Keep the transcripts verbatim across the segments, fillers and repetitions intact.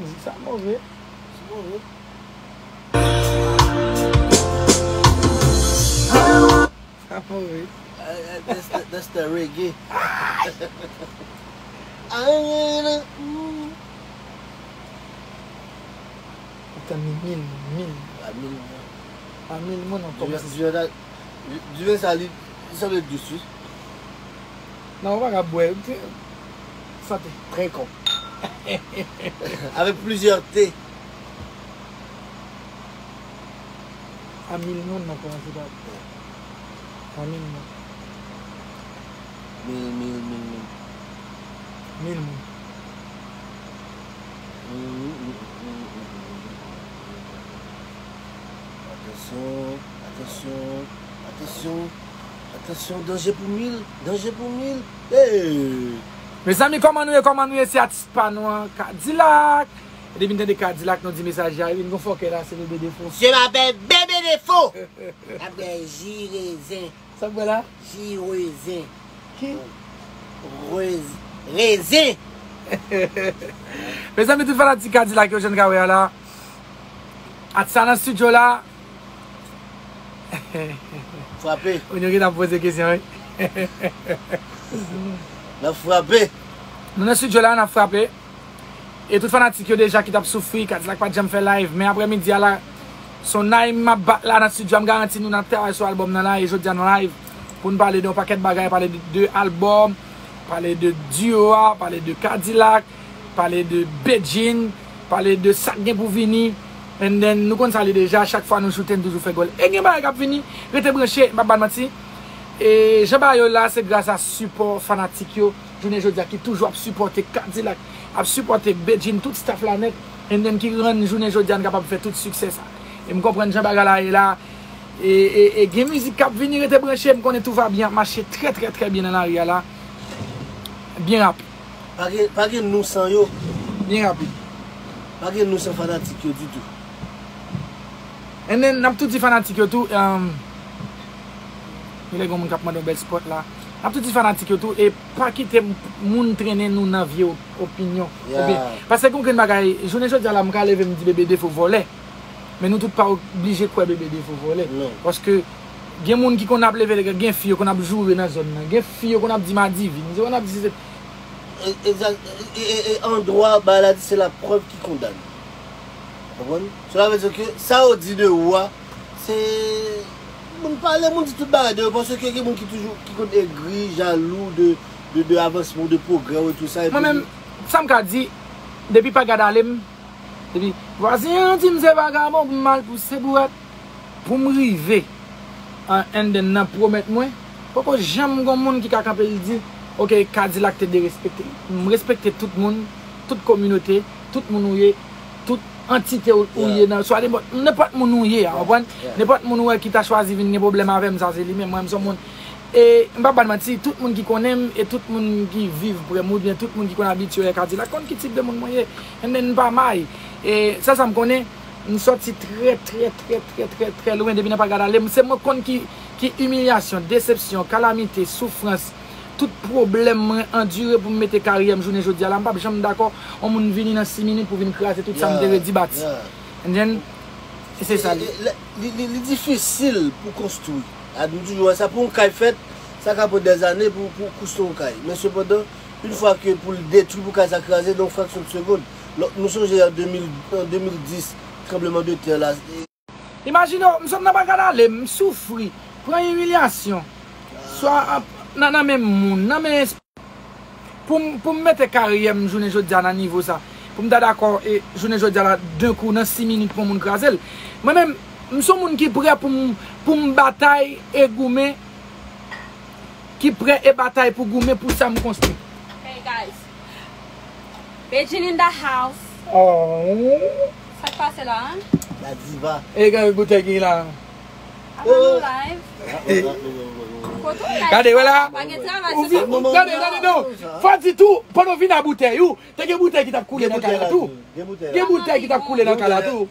Mizik sa move. Sa move. Sa move. Uh, uh, that's the, that's the reggae. Ay, ay, ay, mm. Ou tann li mil moun, mil moun. A mil moun. A mil moun ankò. Diven, diven sa, li, li sanble dous, wi. Non, ou pa ka bwè. Sante. Trincon. Avec plusieurs T. A mil moun nan kòmanse pa. A mil moun. Mil, mil, mil, mil. Mil moun. Mil, mil, mil, mil, mil, mil, mil. Atansyon, atansyon, atansyon, atansyon, danje pou mil, danje pou mil. Hey! Mezanmi, kòman nou ye, kòman nou ye? Se atis pa nou an, Kadilak. Depi n tande Kadilak, nou di mesaj la, vin gon fòkè la, se Bebe Defo. Je m'appelle Bebe Defo. Ap bwè ji rezen. Sa k bwè la? Ji rezen. Ki? Rez-, rezen. Mezanmi, tout fanatik Kadilak yo, jan n ka wè a la. Atis sa nan estidyo la. Frape. Ou gen ap poze kesyon, wi. N ap frape. Nou nan estidyo la, n ap frape. E tout fanatik yo deja ki t ap soufri, Kadilak pa t janm fè live. Men aprèmidi a la, se yon live m ap bat la nan estidyo a, m garanti nou n ap travay sou albòm nan la, e jodi a nou live pou n pale de yon pakèt bagay, pale de, de albòm, pale de duo a, pale de Kadilak, pale de Bedjine, pale de sa k gen pou vini. And then, nou konn sa li deja, chak fwa nou choute, n toujou fè gòl. E gen bagay k ap vini, rete branche, m p ap ba n manti. E jan bagay yo la, se gras a sipò fanatik yo, jounen jodi a, ki toujou ap sipòte Kadilak, ap sipòte Bedjine, tout staff la nèt, and then ki rann jounen jodi a n kapab fè tout siksè sa. E m konprann jan bagay la ye la, e, e, e gen mizik k ap vini, rete branche, m konnen tout va byen ap mache trè, trè, trè byen nan lari a la. Byen rapid. Pa gen, pa gen nou san yo. Byen rapid. Pa gen nou san fanatik yo ditou. And then, n ap tou di fanatik yo tou, um, genlè gen moun k ap mande yon bèl spot la. N ap tou di fanatik yo tou, e pa kite m-, moun trennen nou nan vye op-, opinyon. Yeah. Oubyen, paske gen yon grenn bagay, jounen jodi a la, m ka leve m di Bebe Defo vòlè. Men nou tout pa oblije kwè Bebe Defo vòlè. Non. Paske gen moun ki konn ap leve, gen fi yo konn ap joure nan zòn nan. Gen fi yo konn ap di madivin. Yo konn ap di se... E, egzak, e, e, e, an dwa, bagay la di se la preuve qui condamne. Konprann? Cela veut dire que sa yo di de ou a, se moun pale, moun di tout bagay de yo, paske gen moun ki toujou, ki konn egri, jalou de, de, de avansman, de pwogrè ou e tou sa, epi... Mwen menm, sa m ka di, depi pa gad ale m, epi vwazen an di m se vagabon pou m al pouse bouwèt, pou m rive an, and then nan pwomèt mwen, poko janm gon moun ki ka kanpe l di, oke, Kadilak te derespekte l. M respekte tout moun, tout kominote, tout moun ou ye, tout antite ou, ou ye nan, swa nenpòt, nenpòt moun ou ye a, konprann? Nenpòt moun ou wè ki ta chwazi vin gen pwoblèm avè m, sa se li menm, mwen, m se yon moun. E m p ap ba n manti, tout moun ki konnen m e tout moun ki viv prè m, oubyen tout moun ki konn abitye wè Kadilak, konn ki tip de moun mwen ye. And then m pa may. E sèl sa m konnen, m sòti trè, trè, trè, trè, trè, trè lwen depi nan pa gad ale m. Se mwen konn ki, ki imilyasyon, desepsyon, kalamite, soufrans, tout pwoblèm mwen andire pou m mete karyè m jounen jodi a la. M p ap janm dakò yon moun vini nan sis minit pou vin kraze tout sa m te redi bati. And then, e se sa li. Li, li, li difisil pou konstwi. A, nou toujou wè sa, pou yon kay fèt, sa ka pran dèzane pou, pou konstwi yon kay. Men sepandan, yon fwa ke pou l detwi, pou kay sa kraze, nan yon fraksyon de segonn. Lò, nou sonje an de mil, an de mil dis, tranbleman de tè la. Imajine w, m sot nan pa gad ale, m soufri, pran imilyasyon. Swa ap, nan, nan men moun, nan men pou m, pou m mete karyè m jounen jodi a nan nivo sa, pou m ta dakò, e, jounen jodi a la, de kou, nan sis minit, pou yon moun kraze l. Mwen menm, m se yon moun ki prè pou m, pou m batay e goumen, ki prè e batay pou goumen pou sa m konstwi. Hey guys, Bedjine in the house. Oh. Sa k pase la, hein? La diva. E gade boutèy ki la. Apa nou live? Kote w live? Gade, wè la. Pa gen travay, se sa. Gade, gade, non. Fò di tou, pandan w vin a boutèy ou, te gen boutèy ki t ap koule nan kay la tou. Gen boutèy ki t ap koule nan kay la tou.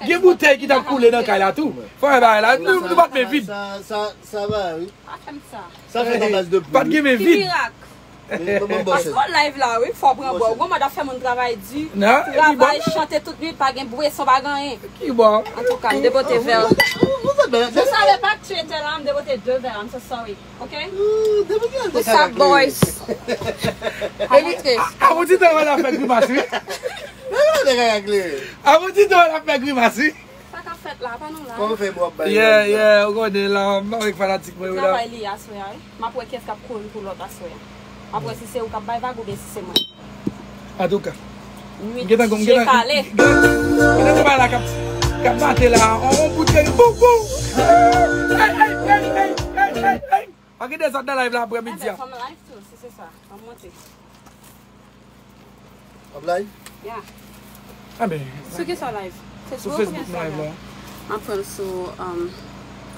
Gen boutèy ki t ap koule nan kay la tou. Fò wè bagay la. Nou, nou pa t men vid. Sa, sa, sa va, wi. Pa fè m sa. Sa fèt a baz de plim. Pa t gen men vid. Ki mirak? Paske w live la, wi, fò w pran bò. Ou konn mòd ap fè moun travay di, travay, chante tout nwit, pa gen bweson, pa gen anyen. Ki bò? Antouka, m debote vè. Vous, vous, vous, vous, vous, je savais pas que tu étais là, m debote de vè, I'm so sorry. Ok? What's up, boys? Epi, a, a, ou di tan wè l ap fè grimas, wi. A, ou di tan wè l ap fè grimas, wi. Sa k ap fèt la, pa nou la. Kòman fè m w ap bay? Yeah, yeah, ou konnen la, m avèk fanatik mwen yo la. Travay li aswè a, wi. M ap wè kiyès k ap kouri pou lòt aswè a. M ap wè si se ou k ap bay vag oubyen si se mwen. Antouka. Nwit je kale. M gentan gon bagay la k ap, k ap mate la. On, on bout de bou, bou. Hey, hey, hey, hey, hey, hey, hey. Pa gen dezòd nan live la aprè midi a. Enben, fò m live tou, si se sa. Ann monte. W ap live? Yeah. Enben, sou ki sa w live? Sou Facebook oubyen Instagram? Sou Facebook m live la. M ap pran l sou, um, Instagram.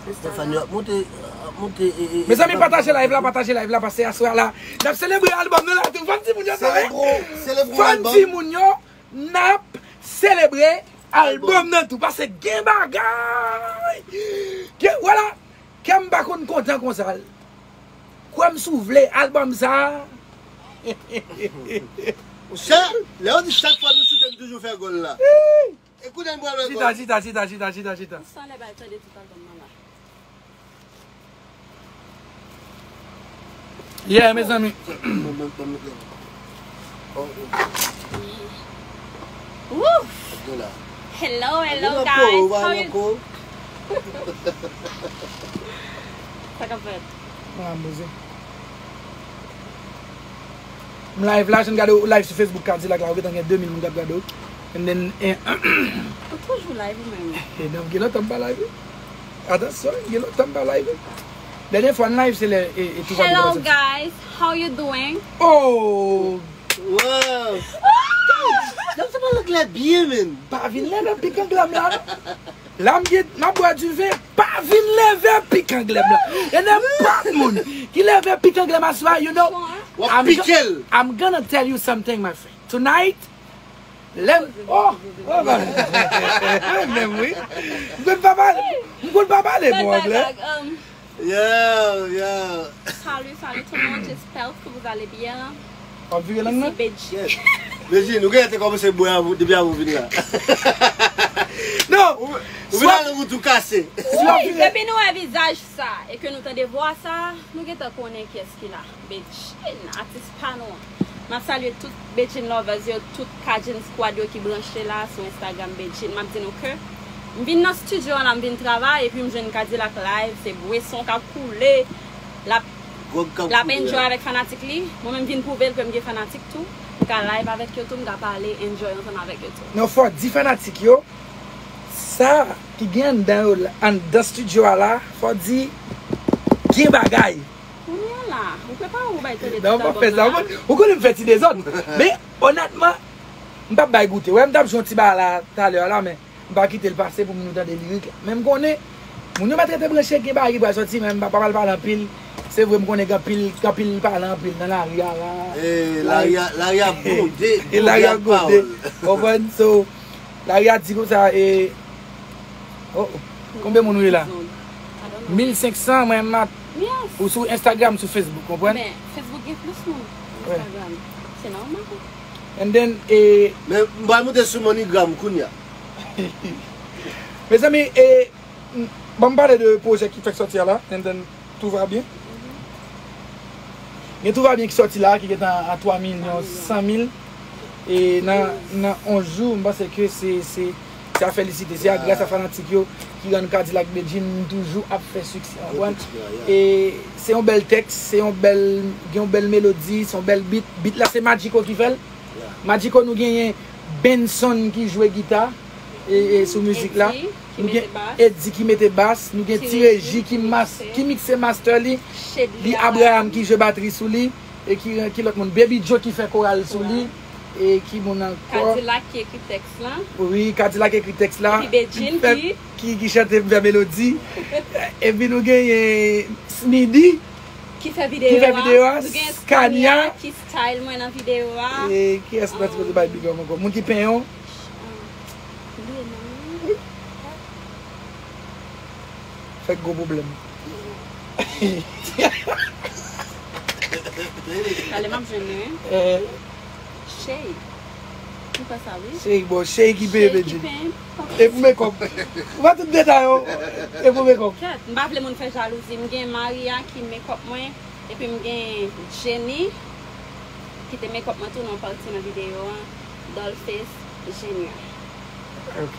Stefan, yo ap monte, ap monte, e, e, e, Mezanmi, pataje live la, pataje live la, paske aswè a la, n ap selebre albòm nan la tou. Vann timoun yo sa, wi. Selebre, selebre albòm. Vann timoun yo, n ap selebre albòm nan tou, paske gen bagay. Gen, vwala, kè m pa konn kontan konsa. Kwè m si w vle, albòm sa a. Monchè, lè yo di chak fwa nou choute, nou toujou fè gòl la. E kounye a nou pral wè gòl. Chita, chita, chita, chita, chita, chita. Ou sa lè bay tande tout albòm nan la. Yeah, mezanmi. Woo! Hello, hello, guys. How you? Sa k ap fèt? Mwen la, m poze. M live la, jan gade w live sou Facebook, Kadilak la, ou gentan gen de mil moun k ap gade w. And then, eh, ou toujou live ou menm? Eh, non, gen lontan m pa live, wi. Atansyon, gen lontan m pa live, wi. Dènye fwa m live, se lè, eh, eh, Touva te pase. Hello, guys. How you doing? Oh! Wow! Dam, se pa anglè byen, men. Pa vin leve pik anglè m la, non. La m gen, m ap bwè diven, pa vin leve pik anglè m la. E nenpòt moun ki leve pik anglè m aswè, you know, I'm go-, I'm gonna tell you something, my friend. Tonight, lè m, oh, oh, mwen menm, wi. M konn pa pale, m konn pa pale bon anglè. Yo, yo. Salut, salut tout le monde, j'espère que vous allez bien. W ap vire lang nan? Ici Bedjine. Yes. Bedjine, ou genlè te kòmanse bwè avan, depi avan w vin la. Non. Ou, ou vin la lang ou tou kase. Wi, depi nou wè vizaj sa, e ke nou tande vwa sa, nou gentan konnen kiyès ki la. Bedjine, atis pa nou an. M ap salye tout Bedjine lovers yo, tout Cajun squad yo ki branche la sou Instagram Bedjine. M ap di nou ke m vin nan studio an la, m vin travay, epi m jwenn Kadilak live, se bweson k ap koule, l ap, l ap enjoy avèk fanatik li. Mwen menm vin pwouve l ke m gen fanatik tou. M ka live avèk yo tou, m ka pale, enjoy ansanm avèk yo tou. Non, fò di fanatik yo, sa ki gen anndan yo la, anndan studio a la, fò di gen bagay. Kounye a la, ou prepare ou bay tande tout albòm nan la? Ou konnen m fè ti dezòd. Men, onètman, m p ap bay goute. Wè, m t ap jwe yon ti bagay la talè a la, men m pa kite l pase pou moun yo tande lirik la. Men m konnen, moun yo mèt rete branche, gen bagay ki pral sòti, men m pa pral pale anpil. Se vre, m konnen gen anpil, gen anpil pale anpil nan lari a la. E lari a, lari a gwonde, gwonde ak pawòl. Konprann? So, lari a di konsa, e, oh, oh. Konbyen moun ou ye la? Mil senk san, mwen m ap, ou sou Instagram, sou Facebook, konprann? Men, Facebook gen plis moun. Instagram. Se nòmal. And then, e, men m pral monte sou MoneyGram kounye a. Mezanmi, e, m, ban m pale de pwojè ki fèk sòti a la, and then, Tout va bien. Gen Tout va bien ki sòti la, ki gentan a twa milyon san mil. E nan, nan onz jou, m panse ke se, se, se a felisite. Se a gras a fanatik yo ki rann Kadilak Bedjine toujou ap fè siksè, konprann? E se yon bèl tèks, se yon bèl, gen yon bèl melodi, se yon bèl beat. Beat la se Magico ki fè l. Magico, nou genyen Benson ki jwe gita, e, e, sou mizik la. Nou gen Eddy ki mete bas, nou gen Ti Reji ki mas-, ki mikse master li. Li Abraham ki jwe batri sou li, e ki, ki lòt moun? Baby Joe ki fè koral sou li, e ki moun ankò? Kadilak ki ekri tèks la. Wi, Kadilak ekri tèks la. Epi Bedjine ki, ki, ki chante, fè melodi. Epi nou genyen Smidy ki fè videyo a. Nou gen Scania ki style mwen nan videyo a. E kiyès nou ta sipoze bay big up ankò? Moun ki penyen w? Fèk gwo pwoblèm. Talè m ap jwenn li, wi. Eh, Cheri. M kwè sa, wi. Cheri, bon, cheri ki peye Bedjine. Cheri ki peye m. E pou mekòp. Ou pa tout detay, yo. E pou mekòp. Kèt, m pa vle moun fè jalouzi. M gen Maria ki mekòp mwen. Epi m gen Jenny ki te mekòp mwen tou nan pati nan videyo an. Dollface Jenny. Ok.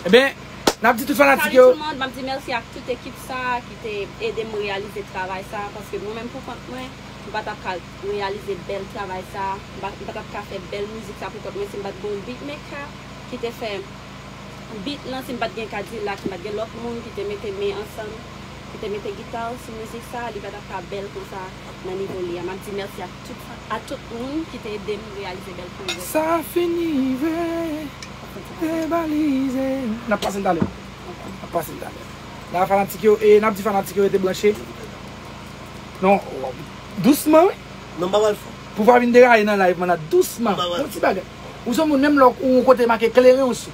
Ebyen, n ap di tout fanatik yo. Salut tout le monde, m ap di mèsi ak tout ekip sa ki te ede m reyalize travay sa, paske mwen menm pou kont mwen, m pa t ap ka reyalize bèl travay sa, m pa, m pa t ap ka fè bèl mizik sa pou kont mwen si m pa t gen yon beatmaker ki te fè beat lan, si m pa t gen Kadilak, si m pa t gen lòt moun ki te mete men ansanm, ki te mete gita sou mizik sa, li pa t ap ka bèl konsa nan nivo li a. M ap di mèsi a tout, a tout moun ki te ede m reyalize bèl pwojè sa. Sa fini vre, debalize. N ap pase l talè. N ap pase l talè. La, fanatik yo, e n ap di fanatik yo rete branche. Non, dousman, wi. Non, m pa pral fò. Pou pa vin deraye nan live, man, dousman. M pa pral fò. Yon ti bagay. Ou se yon moun, menm lè ou kote make kleren ou sou.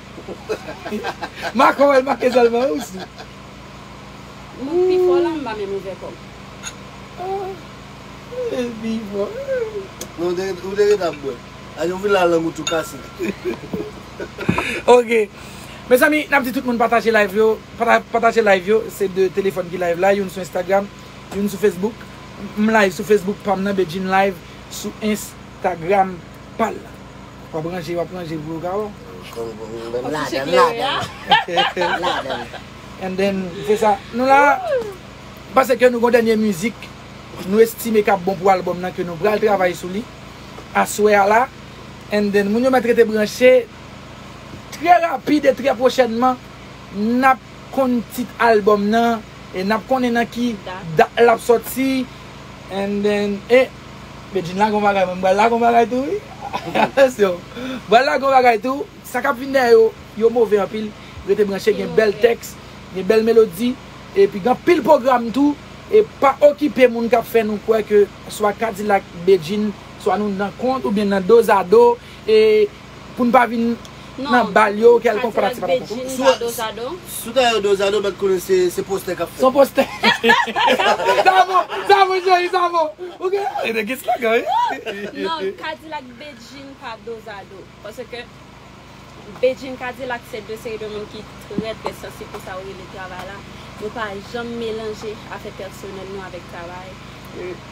Make wè l make sèlman, wi, ou sou. M pi fò la, m pa menm ouvè kò m. Ah, e pi fò. Non, ou te, ou te ret ap bwè. Ayo, vin la lang ou tou kase. Ok. Mezanmi, n ap di tout moun pataje live yo. Pata-, pataje live yo. Se de telefòn ki live la. Youn sou Instagram, youn sou Facebook. M live sou Facebook pa m nan, Bedjine Live sou Instagram pa l. W ap ranje, w ap ranje pou yo ka wè. M ladan, m ladan. M ladan. And then, se sa. Nou la, m panse ke nou gon dènye mizik, nou estime k ap bon pou albòm nan, ke nou pral travay sou li, aswè a la. And then, moun yo mèt rete branche, trè rapid e trè pwochènman, n ap konn tit albòm nan, e n ap konnen nan ki dat l ap sòti. And then, e, Bedjine lage yon bagay, mwen, m pral lage yon bagay tou, wi. Atansyon. M pral lage yon bagay tou. Sa k ap vin dèyè yo, yo move anpil. Rete branche, gen bèl tèks, gen bèl melodi, epi gen anpil pwogram tou. E pa okipe moun k ap fè nou kwè ke swa Kadilak, Bedjine, swa nou nan kont oubyen nan dozado, e pou n pa vin nan bal yo, kèlkonk fanatik pa ta konprann. Si w ta yo dozado, mèt konnen se, se postè k ap fèt. Se yon postè. Sa bon, sa bon, cheri, sa bon. Ou gen, e de gen slogan, wi. Non, Kadilak Bedjine pa dozado. Paske Bedjine Kadilak se de seri de moun ki trè, trè sansib pou sa yo rele travay la. Nou pa janm melanje afè pèsonèl nou avèk travay.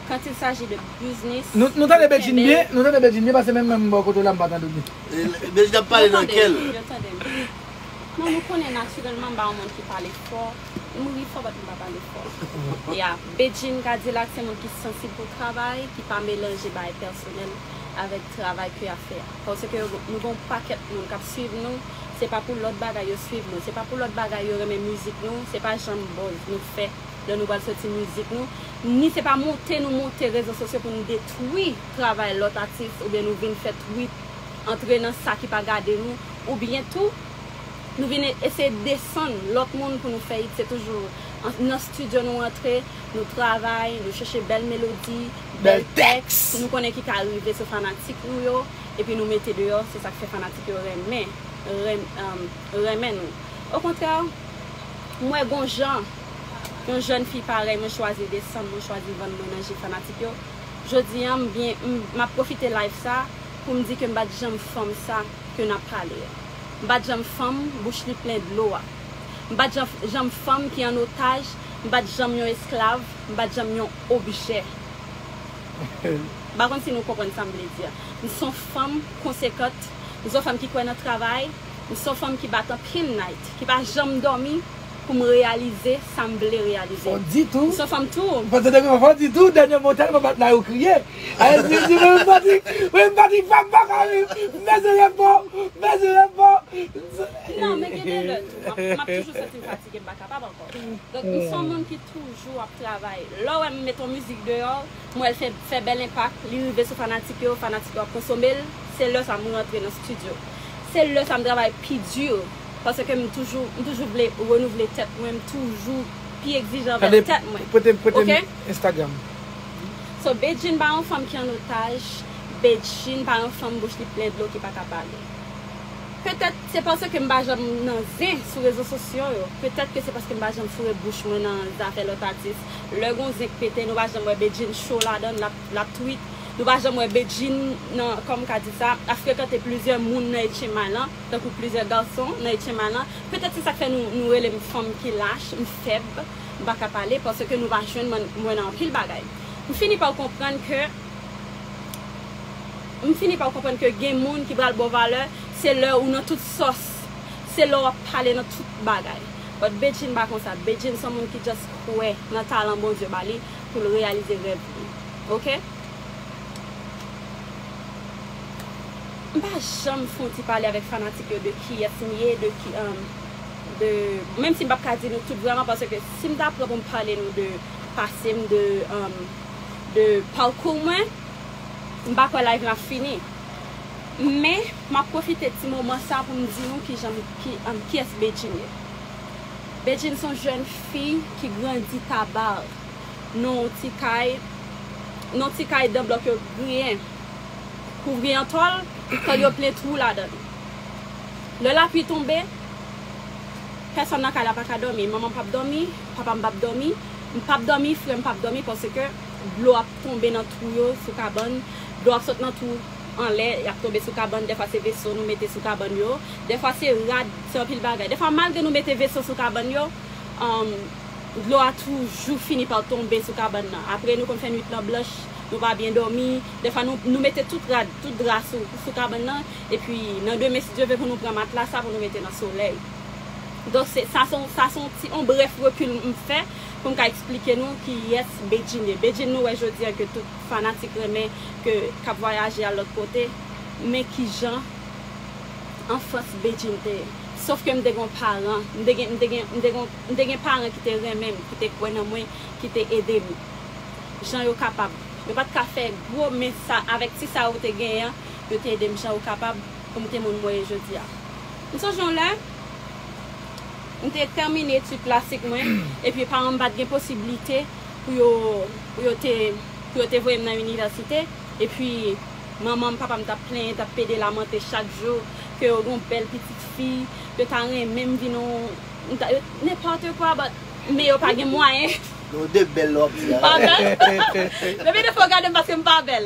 Quand il s'agit de business, nou, nou tande Bedjine byen, nou tande Bedjine byen, paske menm mwen m bò kote w la, m pa tande w byen. E, Bedjine ap pale nan kè l. Yo tande m. Non, nou konnen natirèlman m pa yon moun ki pale fò. M ri fò, but m pa pale fò. Ya, Bedjine Kadilak se moun ki sansib pou travay, ki pa melanje bagay pèsonèl avèk travay ke y ap fè a. Paske nou gen yon pakèt moun k ap swiv nou, se pa pou lòt bagay yo swiv nou, se pa pou lòt bagay yo renmen mizik nou, se pa janm buzz nou fè lè nou pral soti mizik nou, ni se pa monte nou monte rezo sosyo pou nou detwi travay lòt atis oubyen nou vin fè tweet antre nan sa ki pa gade nou, oubyen tou, nou vin eseye desann lòt moun pou nou fè hit. Se toujou an-, nan estidyo nou antre, nou travay, nou chèche bèl melodi, bèl tèks, nou konnen ki ka rive sou fanatik nou yo, epi nou mete deyò, se sa k fè fanatik yo renmen, renm-, um, renmen nou. Okontrè, m wè gon jan, yon jèn fi parèy mwen chwazi desann mwen, chwazi vann mwen nan je fanatik yo. Jodi a, m byen, m, m ap pwofite live sa pou m di ke m pa t janm fanm sa ke n ap pale a. M pa t janm fanm bouch li plen dlo a. M pa t janm, janm fanm ki an otaj, m pa t janm yon esklav, m pa t janm yon objè. M pa konn si nou konprann sa m vle di a. M se yon fanm konsekant, m se yon fanm ki kwè nan travay, m se yon fanm ki bat anpil night, ki pa janm dòmi pou m reyalize sa m vle reyalize. Fò di tou. M se yon fanm tou. M panse depi fò di tou, dènye mo tèlman bat la yo kriye. Ay, di, di, mwen, m pa di, mwen, m pa di, pa, m pa ka ri. M bezwen rèv mò, m bezwen rèv mò. Non, men gen de lè tou. M ap, m ap toujou santi m fatige, m pa kapab ankò. Donk, m se yon moun ki toujou ap travay. Lè w wè m met yon mizik deyò, m wè l fè, fè bèl enpak, li rive sou fanatik yo, fanatik yo ap konsome l, se lè sa m rantre nan estidyo. Se lè sa m travay pi di, paske m toujou, m toujou vle renouvle tèt mwen, m toujou pi egzijan anvè tèt mwen. Pote, pote m Instagram. So, Bedjine pa yon fanm ki an otaj, Bedjine pa yon fanm bouch li plen dlo ki pa ka pale. Petèt se paske m pa janm nan zen sou rezo sosyo yo. Petèt ke se paske m pa janm foure bouch mwen nan zafè lòt atis. Lè gon zen k pete, nou pa janm wè Bedjine cho ladan l, l ap, l ap tweet, Nou pa janm wè Bedjine nan, kòman m ka di sa, ap frekante plizyè moun nan Etchenmalan, tankou plizyè gason nan Etchenmalan. Petèt se sa k fè nou, nou rele m fanm ki lach, m fèb, m pa ka pale, paske nou pa jwenn mwen, mwen nan anpil bagay. M fini pa konprann ke, m fini pa konprann ke gen moun ki pral ba w valè, se lè ou nan tout sòs, se lè w ap pale nan tout bagay. But Bedjine pa konsa. Bedjine se yon moun ki just kwè nan talan Bondye ba li pou l reyalize rèv li. Oke? M pa janm fon ti pale avèk fanatik yo de kiyès m ye, de ki, um, de, menm si m p ap ka di nou tout vrèman, paske si m ta pran pou m pale nou de pase m, de, um, de pakou mwen, m pa kwè live la fini. Men, m ap pwofite ti moman sa pou m di nou kijan, ki, um, kiyès Bedjine ye. Bedjine se yon jèn fi ki grandi Tabar, nan yon ti kay, nan yon ti kay dan blòk yo griyen, kouvri an tòl, tòl yo plen twou ladan li. Lè lapli tonbe, pèsòn nan kay la pa ka dòmi. Manman m p ap dòmi, papa m p ap dòmi, m p ap dòmi, frè m p ap dòmi, paske dlo ap tonbe nan twou yo sou kabann, dlo ap sot nan twou anlè, y ap tonbe sou kabann, dèfwa se veso nou mete sou kabann yo, dèfwa se rad, se anpil bagay. Dèfwa malgre nou mete veso sou kabann yo, um, dlo a toujou fini pa tonbe sou kabann nan. Apre nou konn fè nwit lan blanch, nou pa byen dòmi. Dèfwa nou, nou mete tout rad, tout dra sou, sou kabann nan. Epi nan demen, si Dye vle, pou nou pran matla sa pou nou mete nan solèy. Donk, se, sa se yon, sa se yon ti, yon brèf rekil m fè pou m ka eksplike nou kiyès Bedjine ye. Bedjine nou wè jodi a ke tout fanatik renmen, ke, k ap vwayaje al lòt kote. Men kijan anfans Bedjine te ye. Sof ke m te gen yon paran, m te gen, m te gen, m te gen, m te gen paran ki te renmen m, ki te kwè nan mwen, ki te ede m. Jan yo kapab. Yo pa t ka fè gwo, men sa, avèk ti sa yo te genyen an, yo te ede m jan yo kapab pou m te moun mwen ye jodi a. M sonje yon lè, m te tèmine etid klasik mwen, epi paran m pa t gen posiblite pou yo, pou yo te, pou yo te voye m nan inivèsite. Epi, manman m, papa m t ap plenyen, t ap pede lamante chak jou ke yo gen yon bèl pitit fi, yo ta renmen m vin yon, m ta, yo, nenpòt kwa, but, men yo pa gen mwayen. Nou de bèl lè w ap di a. Pa bèl? Depi defwa w gade m paske m pa bèl.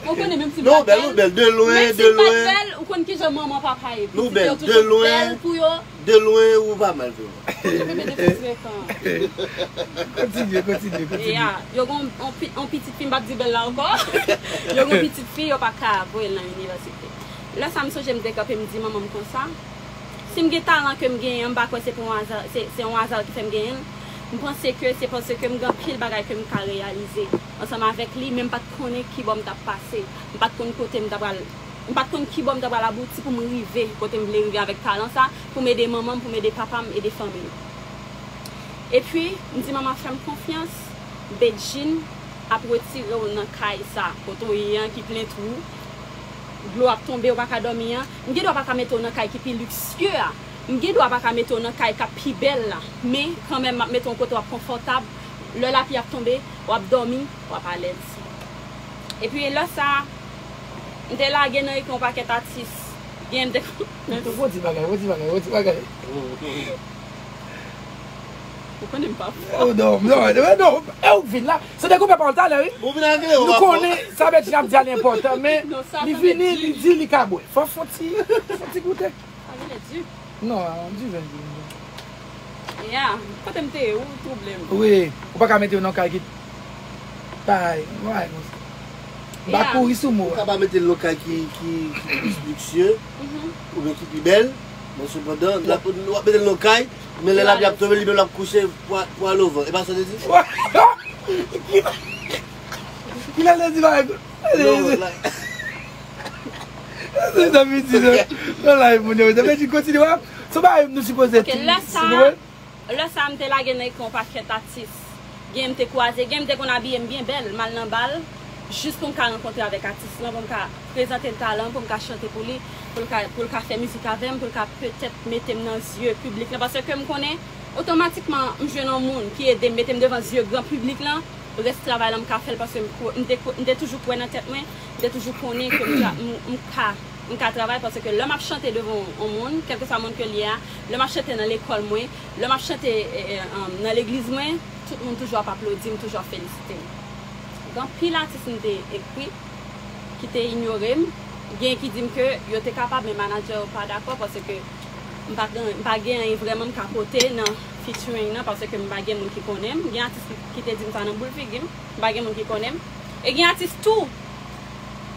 Ou konnen menm si m pa bèl. Non, bèl, ou bèl. De lwen, de lwen. Menm si m pa bèl, ou konn kijan manman papa ye. Nou bèl, de lwen. Pitit yo toujou bèl pou yo. De lwen, ou pa mal, vrèman. Bebe de fis frekan. Kontinye, kontinye, kontinye. Ya, yo gen yon, yon pi-, yon pitit fi, m p ap di bèl la ankò. Yo gen yon pitit fi, yo pa ka voye l nan inivèsite. Lè sa, m sonje m te kanpe, m di manman m konsa, si m gen talan ke m genyen an, m pa kwè se pou yon aza, se, se yon aza ki fè m genyen l. M panse ke se paske m gen anpil bagay ke m ka reyalize ansanm avèk li, men m pa t konnen kibò m t ap pase. M pa t konn kote m ta pral, m pa t konn kibò m ta pral abouti pou m rive kote m vle rive avèk talan sa, pou m ede manman m, pou m ede papa m, ede fanmi m. Epi, m di manman fè m konfyans, Bedjine ap retire w nan kay sa, kote w ye an ki plen twou, dlo ap tonbe, ou pa ka dòmi an. M gen dwa pa ka mete w nan kay ki pi liksye a, m gen dwa pa ka mete w nan kay k ap pi bèl la, men kanmenm m ap mete w kote w ap konfòtab. Lè lapli ap tonbe, w ap dòmi, w ap alèz. Epi lè sa, m te lage nan ekran yon pakèt atis. Gen m te. Men tou, gwo ti bagay, gwo ti bagay, gwo ti bagay. Ou konnen m pa fò. Oh, non, non, non, non, e ou k vin la. Se te koupe pawòl talè, wi. Ou vin avè ou. Nou konnen sa Bedjine ap di a li enpòtan, men li vini, li di li ka bwè. Fò fon ti, fon ti goute. Sa genlè di. Non, di ven, di ven. Ya, kote m te ye, ou twouble m. Wi, ou pa ka mete yo nan kay ki bay, bay konsa. M pa kouri sou mo a. Ou ka pa mete l nan kay ki, ki, ki plis liksye, oubyen ki pi bèl, men sepandan, l ap, w ap mete l nan kay, men lè lapli ap tonbe, li menm l ap kouche pou, pou al ovan. E pa sa w te di? Kilè l te di bagay? Non, la. Se sa m di, non. Non, la, moun yo, sa vle di kontinye, w ap, se yon bagay nou sipoze. Ok, lè sa, lè sa, m te lage nan ekran yon pakèt atis. Gen m te kwaze, gen m te konn abiye m byen bèl, m al nan bal, jis pou m ka rankontre avèk atis lan, pou m ka prezante l talan, pou m ka chante pou li, pou l ka, pou l ka fè mizik avè m, pou l ka petèt mete m nan zye piblik lan, paske m konnen, otomatikman, m jwenn yon moun ki ede m, mete m devan zye gran piblik lan, rès travay la, m ka fè l, paske m kwè, m te kwè, m te toujou kwè nan tèt mwen, m te toujou konnen ke m ka, m, m ka, m ka travay, paske lè m ap chante devan yon, yon moun, kèlkeswa moun ke l ye a, lè m ap chante nan lekòl mwen, lè m ap chante, e, e, um, nan legliz mwen, tout moun toujou ap aplodi m, toujou ap felisite m. Gen anpil atis m te ekri ki te inyore m. Gen ki di m ke yo te kapab, men manadjè yo pa dakò paske m pa gen, m pa gen anyen vrèman m ka pote nan featuring nan paske m pa gen moun ki konnen m. Gen atis ki, ki te di m sa nan boul figi m, m pa gen moun ki konnen m. E gen atis tou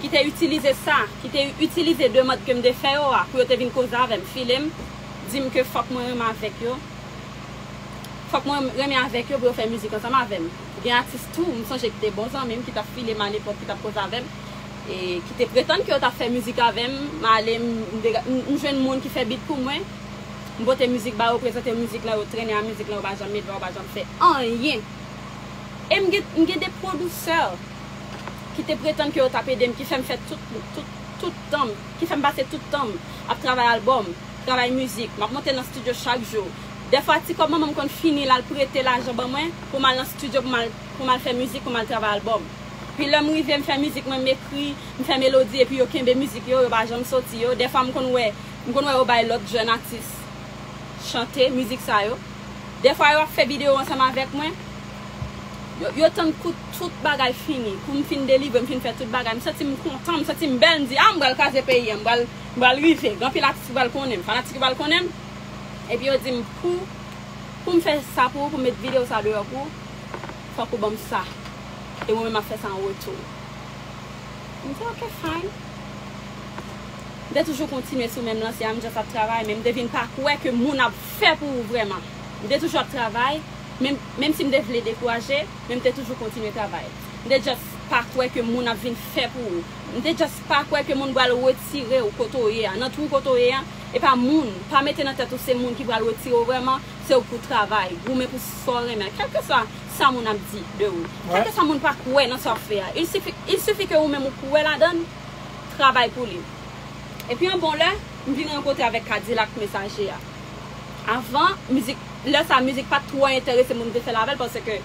ki te itilize sa, ki te itilize demann ke m te fè yo a pou yo te vin koze avè m, file m, di m ke fòk mwen renmen avèk yo. Fòk mwen renmen avèk yo pou yo fè mizik ansanm avè m. Gen atis tou, m sonje ki te bon zanmi m, ki t ap file m alepòk, ki t ap koze avè m, e ki te pretann ke yo t ap fè mizik avè m. M ale, m, m, m jwenn moun ki fè beat pou mwen. M pote mizik ba yo, prezante mizik lan, yo trennen a mizik lan, yo pa janm met vwa, yo pa janm fè anyen. E m gen, m gen de pwodiktè ki te pretann ke yo t ap ede m, ki fè m fè tout, tout, tout tan m, ki fè m pase tout tan m ap travay albòm, travay mizik. M ap monte nan estidyo chak jou. Dèfwa, ti kòb manman m konn fini l, al prete lajan ban mwen pou m al nan estidyo, pou m al, pou m al fè mizik, pou m al travay albòm. Pi lè m rive, m fè mizik mwen, m ekri, m fè melodi, epi yo kenbe mizik yo, yo pa janm soti yo. Dèfwa, m konn wè, m konn wè yo bay lòt jèn atis chante mizik sa yo. Dèfwa, yo ap fè videyo ansanm avèk mwen. Yo, yo tann kou tout bagay fini. Kou m fin delivre, m fin fè tout bagay. M santi m kontan, m santi m bèl. M di, a, m pral kraze peyi a, m pral, m pral rive. Gen anpil atis ki pral konnen m, fanatik ki pral konnen m. Epi yo di m, pou, pou m fè sa pou ou, pou m met videyo sa deyò pou ou, fòk ou ban m sa. E mwen menm, m ap fè sa an retou. M di, ok, fine. M te toujou kontinye sou menm lanse a, m just ap travay, men m te vin pa kwè ke moun ap fè pou ou vrèman. M te toujou ap travay, menm, menm si m te vle dekouraje, men m te toujou kontinye travay. M te just pa kwè ke moun ap vin fè pou ou. M te just pa kwè ke moun pral retire w kote w ye a. Nan twou kote w ye a, e pa moun. Pa mete nan tèt ou se moun ki pral retire w vrèman, se ou pou travay, goumen pou sa w renmen. Kèlkeswa sa moun ap di de ou. Kèlkeswa moun pa kwè nan sa w ap fè a. Il sifi, il sifi ke ou menm ou kwè ladan l, travay pou li. Epi yon bon lè, m vin rankontre avèk Kadilak Mesaje a. Avan, mizik, lè sa, mizik pa t twò enterese moun m te fè l avè l, paske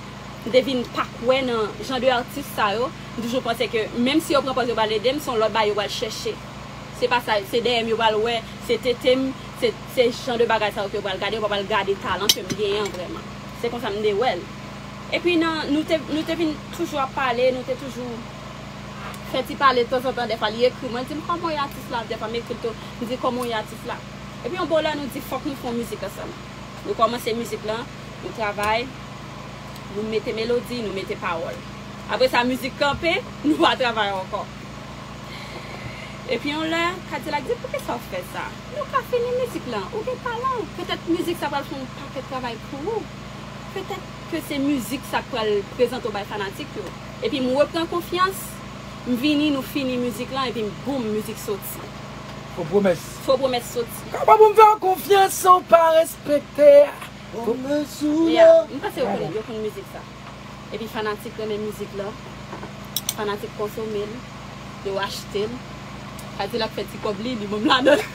m te vin pa kwè nan jan de atis sa yo. M toujou panse ke menm si yo pran pòz yo pral ede m, se yon lòt bagay yo pral chèche. Se pa sa, se dèyè m yo pral wè, se tete m, se, se jan de bagay sa yo ke yo pral gade, yo pa pral gade talan ke m genyen an vrèman. Se konsa m te wè l. Epi nan, nou te, nou te vin toujou ap pale, nou te toujou fè ti pale tanzantan, dèfwa li ekri mwen, li di m kòman w ye atis la, dèfwa m ekri l tou, m di kòman w ye atis la. Epi yon bon lè nou di fòk nou fè yon mizik ansanm. Nou kòmanse mizik lan, nou travay, nou mete melodi, nou mete pawòl. Apre sa, mizik kanpe, nou pa travay ankò. Epi yon lè, Kadilak di, poukisa w fè sa? Nou ka fini mizik lan, ou gen talan. Petèt mizik sa pral fè yon pakèt travay pou ou. Petèt ke se mizik sa k pral prezante w bay fanatik yo. Epi m repran konfyans, m vini, nou fini mizik lan, epi boum, mizik soti. Fo pwomès. Fo pwomès soti. Kòman pou m fè w konfyans san w pa respekte? Fo pwomès ou ya, m panse yo konn, yo konn mizik sa. Epi fanatik renmen mizik lan. Fanatik konsome l. Yo achte l. Kadilak fè ti kòb li, li ban m ladan l.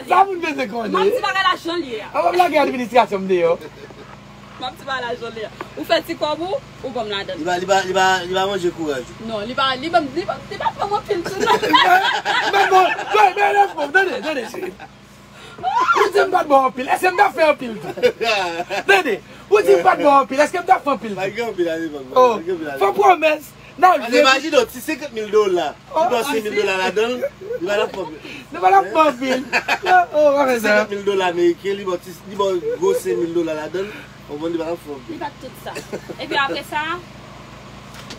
Sa moun bezwen konnen. M ap di bagay la jan l ye a. An, m ap lage administrasyon m deyò. M ap di bagay la jan l ye a. Ou fè ti kòb ou, ou ban m ladan l. Li pa, li pa, li pa, li pa manje kouraj ou. Non, li pa, li ban m, li pa, li pa ban m anpil tou non. Men bon, men, men, men, tande, tande, cheri. Ou di m pa t ba w anpil. Èske m t ap fè anpil tou? Tande, ou di m pa t ba w anpil. Èske m t ap fè anpil tou? Pa gen anpil alepòk, oh, pa gen anpil alepòk. Fo pwomès. N ap jwe. Imajine w, ti senkant mil dola. Li ba w senk mil dola ladan l, li pa t ap fè anpil. Li pa t ap fè anpil. Oh, oh, pa fè sa. Senkant mil dola ameriken, li ba w ti, li ba w gwo senk mil dola ladan l. Ou konprann, li pa t ap fè anpil. Li pa t tout sa. Epi apre sa,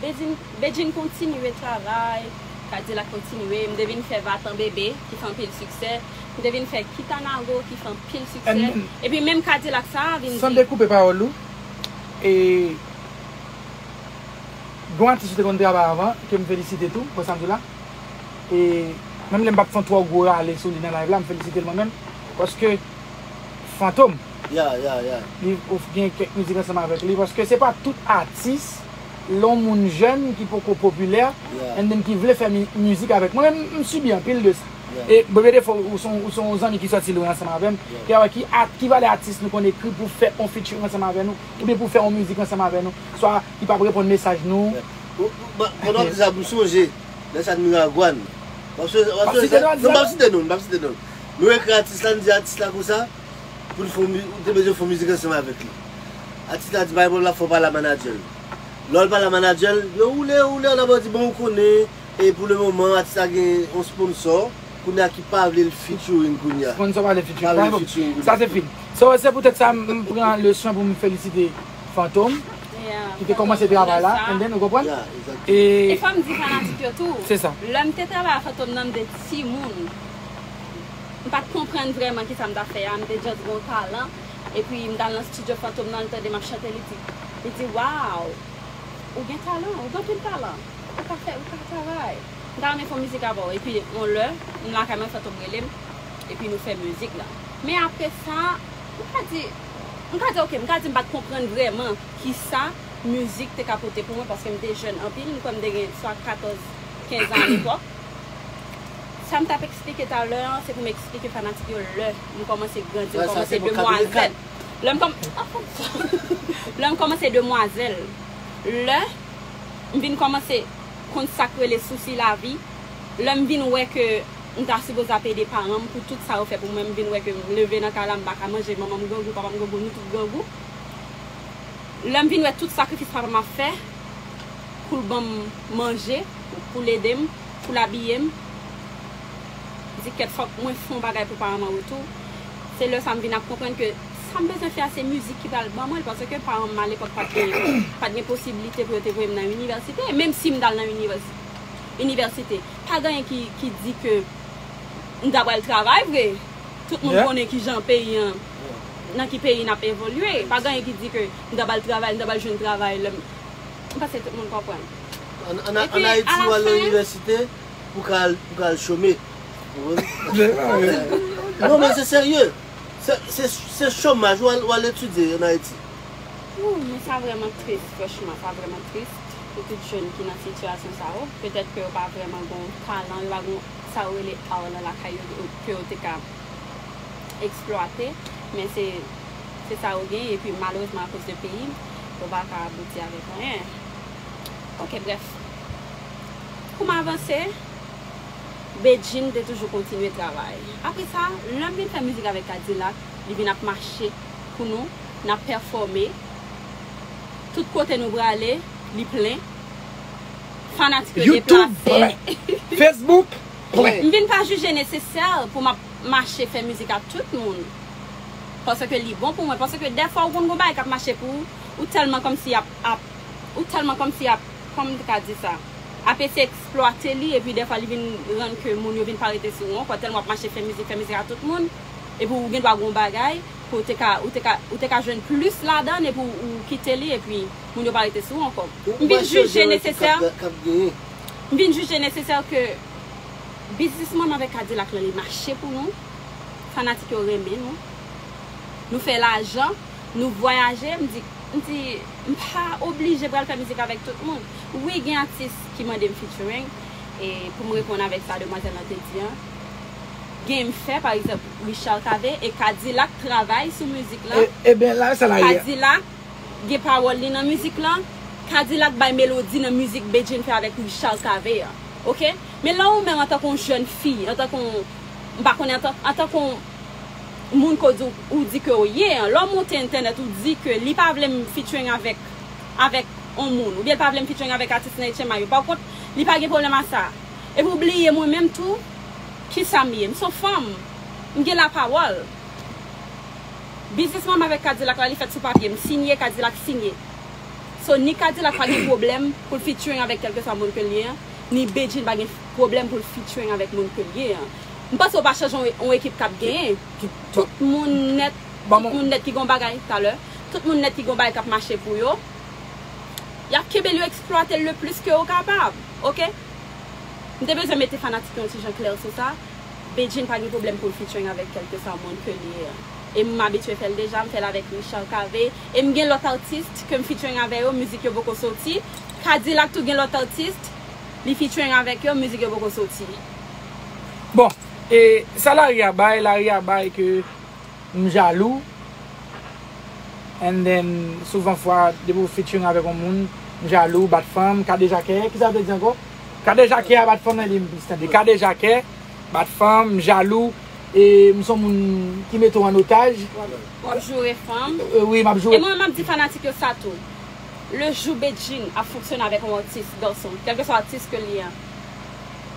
Bedjine, Bedjine kontinye travay, Kadilak kontinye, m te vin fè Vatan Bebe, ki fè anpil siksè. M te vin fè Kitanago, ki fè anpil siksè. And, epi menm Kadilak sa a vin di. San dekoupe pawòl ou, e, gen yon atis ou te konn travay avan, ke m felisite tou, pou sa m di la. E menm lè m p ap fè yon twò gwo rale sou li nan live la, m felisite l mwen menm. Paske Fantom, ya, ya, ya, li gen kèk mizik ansanm avèk li, paske se pa tout atis, lè yon moun jèn ki poko popilè, ya, and then ki vle fè mi-, mizik avèk mwen. Mwen menm, m sibi anpil de sa. Ya. E Bebe Defo, ou se yon, ou se yon zanmi ki sòti lwen ansanm avè m, ya, ki, ki, a, ki valè atis nou konn ekri pou fè yon featuring ansanm avè nou, oubyen pou fè yon mizik ansanm avè nou, swa li p ap reponn mesaj nou. Ya. Ou, ou, ba, pandan w ap di sa, m sonje, lè sa t Miragwàn. W ap sonje, w ap sonje sa? Non, m p ap site non, m p ap site non. Nou ekri atis la, n di atis la konsa, pou l fè yon mi-, ou te bezwen fè yon mizik ansanm avèk li. Atis la di pa gen pwoblèm, l ap fè w pale a manadjè l. Lè w al pale a manadjè l, yo woule, woule, ann ap di bon, ou konnen, e pou le moman, atis la gen yon sponsò, kounye a ki pa vle l featuring kounye a. Sponsò pa vle featuring. Pa vle featuring kounye a. Sa se fini. So, se poutèt sa m pran leson pou m felisite Fantom, ki te kòmanse travay la, and then, ou konprann? Yeah, exactly. E fò m di fanatik yo tou. Se sa. Lè m te travay a Fantom nan, m te timoun. M pa t konprann vrèman kisa m t ap fè a, m te just gen yon talan. Epi m t al nan estidyo Fantom nan, li tande m ap chante, li di, li di, "Wow, ou gen talan, ou gen anpil talan, ou ka fè, ou ka travay. M ta renmen fè yon mizik avè w." Epi yon lè, m lakay mwen, Fantom rele m, epi nou fè mizik la. Men apre sa, m ka di, m ka di, ok, m ka di m pa t konprann vrèman kisa mizik te ka pote pou mwen, paske m te jèn anpil, m kwè m te gen swa katòz, kenz an alepòk. Sa m t ap eksplike talè an, se pou m eksplike fanatik yo lè m kòmanse grandi, m kòmanse demwazèl. Lè m kòm-, lè m kòmanse demwazèl, lè m vin kòmanse konn sa k rele sousi lavi, lè m vin wè ke m ta sipoze ap ede paran m pou tout sa yo fè pou mwen, m vin wè ke m leve nan kay la, m pa ka manje, manman m grangou, papa m grangou, nou tout grangou. Lè m vin wè tout sakrifis papa m ap fè pou l ban m manje, pou l ede m, pou l abiye m, m di kèt, fòk mwen fè yon bagay pou paran m an retou. Se lè sa m vin ap konprann ke sa m bezwen fè a se mizik ki pral ban mwen l, paske paran m alepòk pa t gen, pa t gen posiblite pou yo te voye m nan inivèsite, menm si m t al nan inivèsi-, inivèsite. Pa gen anyen ki, ki di ke m ta pral travay vre. Tout moun konnen kijan peyi an, nan ki peyi n ap evolye. Pa gen anyen ki di ke m ta pral travay, m ta pral jwenn travay lè m, m panse tout moun konprann. An, an, an Ayiti, w al nan inivèsite pou ka al, pou ka al chome. Ou konprann? Non, men se serye. Se, se, se chomaj, w al, w al etidye an Ayiti. Wou, men sa vrèman tris, franchman, sa vrèman tris pou tout jèn ki nan sitiyasyon sa yo. Petèt ke yo pa vrèman gen yon talan, yo pa gen yon, sa yo rele art lan lakay yo, yo, ke yo te ka eksplwate, men se, se sa yo genyen, epi malerezman akoz de peyi, yo pa ka abouti avèk anyen. Ok, brèf. Pou m avanse, Bedjine te toujou kontinye travay. Apre sa, lè m vin fè mizik avèk K-Dilak, li vin ap mache pou nou, n ap pèfòme. Tout kote nou prale, li plen. Fanatik yo deplase. YouTube plen. Facebook plen. M vin pa jije nesesè pou m ap mache fè mizik ak tout moun. Paske li bon pou mwen. Paske dèfwa ou konn gon bagay k ap mache pou ou, ou tèlman kòmsi ap, ap, ou tèlman kòmsi ap, kòman m te ka di sa? Ap eseye eksplwate li, epi dèfwa li vin rann ke moun yo vin pa rete sou ou ankò, tèlman w ap mache fè mizik, fè mizik ak tout moun, epi ou gen dwa gon bagay, ke w te ka, ou te ka, ou te ka jwenn plis ladan l, epi ou, ou kite li, epi moun yo pa rete sou ou ankò. M vin jije nesesè, m vin jije nesesè ke biznismann avèk Kadilak lan, li mache pou nou. Fanatik yo renmen nou. Nou fè lajan, nou vwayaje. M di, m di, m pa oblije pral fè mizik avèk tout moun. Wi, gen atis ki mande m featuring, e pou m reponn avèk sa demwazèl lan te di an, gen m fè, pa egzanp, Richard Cavé e Kadilak travay sou mizik lan. E, ebyen, la, sa la ye. Kadilak gen pawòl li nan mizik lan. Kadilak bay melodi nan mizik Bedjine fè avèk Richard Cavé an. Oke? Men lè ou menm antanke yon jèn fi, antanke yon, m pa konnen, antan-, antanke yon moun ke w di, ou di ke w ye an, lè w monte entènèt, ou di ke li pa vle m featuring avèk, avèk yon moun, oubyen li pa vle m featuring avèk atis nan H M I yo. Pa kont, li pa gen pwoblèm a sa. Epi w bliye mwen menm tou, kisa m ye? M se yon fanm. M gen lapawòl. Biznismann avèk Kadilak la, li fèt sou papye. M sinye, Kadilak sinye. So, ni Kadilak pa gen pwoblèm pou l featuring avèk kèlkeswa moun ke l ye an, ni Bedjine pa gen pwoblèm pou l featuring avèk moun ke l ye an. M panse w pa chanje yon, yon ekip k ap genyen. Tout moun nèt, tout moun nèt ki gon bagay, talè, tout moun nèt ki gon bagay k ap mache pou yo, y ap kenbe l, yo eksplwate l le plis ke yo kapab. Oke? M te bezwen mete fanatik yo yon ti jan klè sou sa. Bedjine pa gen pwoblèm pou l featuring avèk kèlkeswa moun ke l ye an. E m abitye fè l deja, m fè l avèk Richard Cavé. E m gen lòt atis ke m featuring avè yo, mizik yo poko soti. Kadilak tou gen lòt atis, li featuring avèk yo, mizik yo poko soti. Bon, e sa lari a bay, lari a bay ke m jalou. And then, souvan fwa, depi w featuring avèk yon moun, m jalou, bat fanm, kadejakè. Kisa yo te di ankò? Kadejakè a bat fanm nan, li m plis tande. Kadejakè, bat fanm, m jalou. E m se yon moun ki mete w an otaj. W ap, w ap joure fanm. E wi, m ap joure. E mwen, m ap di fanatik yo sa tou. Le jou Bedjine ap fonksyone avèk yon atis gason, kèlkeswa atis ke l ye a,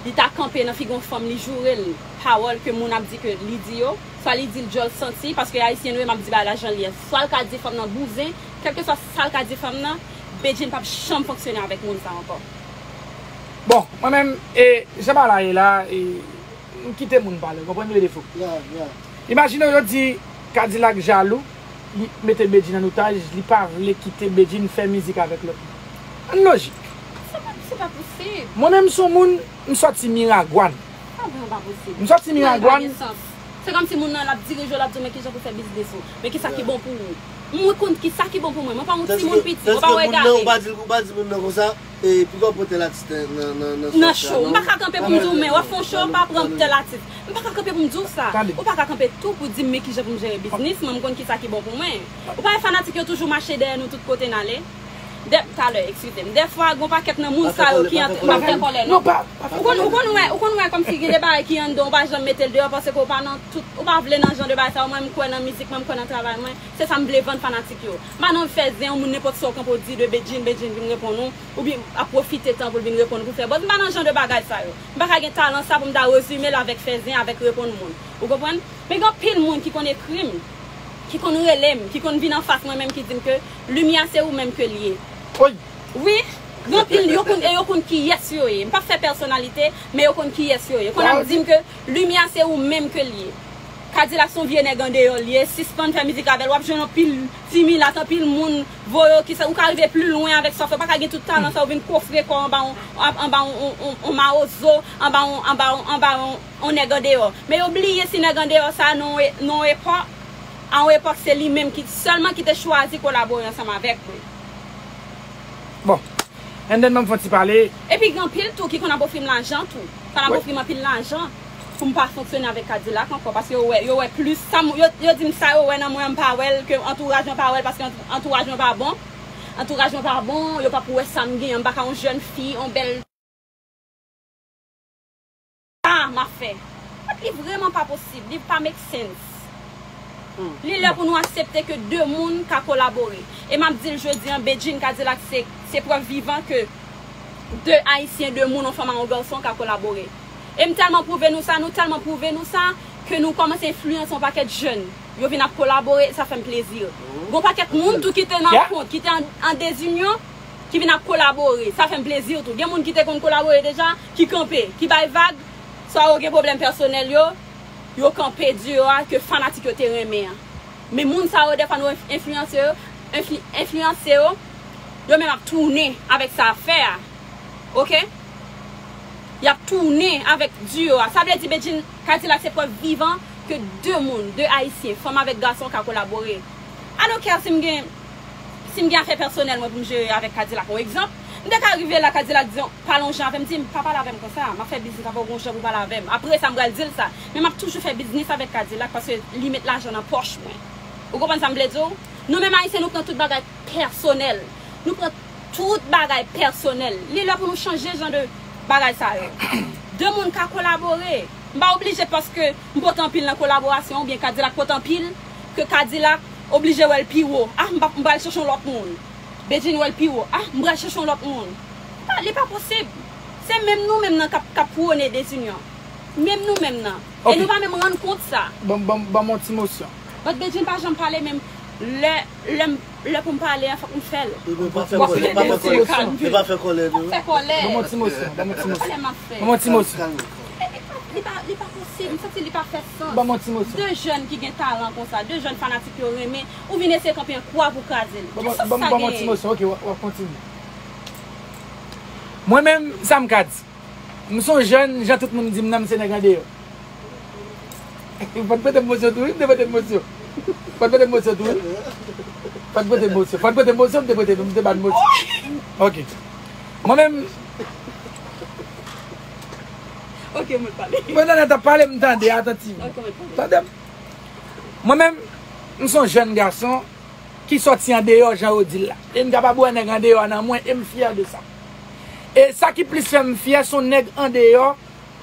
li ta kanpe nan figi yon fanm, li joure l pawòl ke moun ap di ke li di yo, swa li di l djòl santi, paske ayisyen nou ye, m ap di bagay la jan l ye. Swa l ka di fanm nan bouzen, kèlkeswa sa l ka di fanm nan, Bedjine p ap janm fonksyone avèk moun sa ankò. Bon, mwen menm, e, jan bagay la ye la, e, m kite moun pale, w konprann m rele fou. Imajine w yo di Kadilak jalou, li mete Bedjine an otaj, li pa vle kite Bedjine fè mizik avèk lòt moun. Ann lojik. Se pa, se pa posib. Mwen menm se yon moun, m sòti Miragwàn. Sa vrèman pa posib. M sòti Miragwàn. Se kòmsi moun nan l ap dirije w, l ap di w men kijan pou fè biznis ou, men kisa ki bon pou ou. Mwen konn kisa ki bon pou mwen. Mwen pa yon timoun piti, mwen pa yon egare. Tèske moun nan, ou pa di, ou pa di moun nan konsa, e, poukò w pran tèl atis nan, nan, nan, nan cho sa, non? M pa ka kanpe pou m di w, men w ap fè yon cho, pa pran tèl atis. M pa ka kanpe pou m di w sa. Ou pa ka kanpe tou pou di m men kijan pou m jere biznis mwen, m konn kisa ki bon pou mwen. Ou pa wè fanatik yo toujou mache dèyè nou tout kote n ale? Dè, talè, eskize m. Dèfwa, gon pakèt nan moun sa yo ki ant, m ap fè kòlè, non. Ou konn, ou konn wè, ou konn wè kòmsi gen de bagay ki anndan w, ou pa janm mete l deyò paske w pa nan tout, ou pa vle nan jan de bagay sa yo. Mwen, m kwè nan mizik mwen, m kwè nan travay mwen. Se sa m vle vann fanatik yo. M pa nan fè zen yon moun nenpòt sa w kanpe w di de Bedjine, Bedjine vin reponn ou, oubyen ap pwofite tan pou l vin reponn ou pou fè buzz. M pa nan jan de bagay sa yo. M pa ka gen talan sa pou m ta rezime l avèk fè zen, avèk reponn moun. Ou konprann? Men gen anpil moun ki konn ekri m, ki konn rele m, ki konn vin anfas mwen menm ki di m ke Limyè se ou menm ke l ye. Wi, gen anpil, yo konn, e yo konn kiyès yo ye. M p ap fè pèsonalite, men yo konn kiyès yo ye. Konn ap di m ke Limyè se ou menm ke l ye. Kadilak se yon vye nèg andeyò l ye, sispann fè mizik avè l, w ap jwenn anpil ti milat, anpil moun voye w, kisa, ou ka rive pli lwen avèk sa w fè, ou pa ka gen tout talan sa, ou vin kofre kò w anba yon, anba yon, yon, yon, yon mawozo, anba yon, anba yon, anba yon, yon nèg andeyò. Men yo bliye si nèg andeyò sa nan yon e-, nan yon epòk, a yon epòk se li menm ki, sèlman ki te chwazi kolabore ansanm avèk mwen. Bon, and then ban m fè yon ti pale. Epi gen anpil tou ki konn ap ofri m lajan tou. Konn ap ofri m anpil lajan pou m pa fonksyone avèk Kadilak ankò, paske yo wè, yo wè plis sa m, yo, yo di m sa yo wè nan mwen, m pa wè l, ke antouraj mwen pa wè l, paske ant-, antouraj mwen pa bon. Antouraj mwen pa bon, yo p ap wè sa m genyen, m pa ka yon jèn fi, yon bèl sa m ap fè. Li vrèman pa posib, li pa make sense. Li lè pou nou aksepte ke de moun ka kolabore. E m ap di l jodi an, Bedjine Kadilak se, se prèv vivan ke de ayisyen, de moun, yon fanm a yon gason ka kolabore. E m tèlman pwouve nou sa, nou tèlman pwouve nou sa, ke nou kòmanse enfliyanse yon pakèt jèn. Yo vin ap kolabore, sa fè m plezi. Gon pakèt moun tou ki te nan kont, ki te an, an dezinyon, ki vin ap kolabore. Sa fè m plezi tou. Gen moun ki te konn kolabore deja, ki kanpe, ki bay vag, swa yo gen pwoblèm pèsonèl yo, yo kanpe diyo a ke fanatik yo te renmen an. Men moun sa yo, dèfwa nou enf-, enfliyanse yo, enfli-, enfliyanse yo, yo menm ap tounen avèk sa ap fè a. Oke? Y ap tounen avèk diyo a. Sa vle di Bedjine Kadilak se prèv vivan ke de moun, de ayisyen, fanm avèk gason ka kolabore. I don't care si m gen, si m gen afè pèsonèl mwen pou m jere avèk Kadilak. Yon egzanp, m te ka rive la, Kadilak di, pale yon jan avè m, di m, pa pale avè m konsa, m ap fè biznis avè w, gon jan pou pale avè m. Apre sa, m pral di l sa. Men m ap toujou fè biznis avèk Kadilak paske li met lajan nan pòch mwen. Ou konprann sa m vle di w? Nou menm ayisyen, nou pran tout bagay pèsonèl. Nou pran tout bagay pèsonèl. Li lè pou nou chanje jan de bagay sa yo. De moun ka kolabore. M pa oblije paske m pote anpil nan kolaborasyon oubyen Kadilak pote anpil ke Kadilak oblije wè l pi wo. Ah, m pa, m pral chèche yon lòt moun. Bedjine wè l pi wo. Ah, m pral chèche yon lòt moun. Pa, li pa posib. Se menm nou menm nan k ap, k ap pwone dezinyon. Menm nou menm nan. E nou pa menm rann kont sa. Ban, ban, ban m yon ti mosyon. But Bedjine pa janm pale menm lè, lè m, lè pou m pale a, fòk m fè l. Wi, men pa fè kòlè, pa fè kòlè. Men pa fè kòlè, non. Fè kòlè. Ban m yon ti mosyon, ban m yon ti mosyon. Kòlè m ap fè. Ban m yon ti mosyon. Kalme, kalme. Li pa, li pa, li pa posib, m santi li pa fè sans. Ban m yon ti mosyon. De jèn ki gen talan konsa, de jèn fanatik yo renmen, ou vin eseye kanpe an kwa pou kraze l. Ban m, ban m, ban m yon ti mosyon, ok, w ap, w ap kontinye. Mwen menm, sa m ka di. M se yon jèn, jan tout moun di m nan, m se nèg andeyò. Fò n prete m mosyon tou wi, m te prete m mosyon. Fò n prete m mosyon tou wi. Fò n prete m mosyon. Fò n prete m mosyon, m te prete nou, m te ba n mosyon. Ok. Mwen menm. Ok, mwen pale. Mwen nan t ap pale, m tande, atantivman. Ok, mwen pale. Tande m. Mwen menm, m se yon jèn gason ki sòti andeyò, jan yo di l la. E m kapab wè nèg andeyò a nan mwen, e m fyè de sa. E sa ki plis fè m fyè, se yon nèg andeyò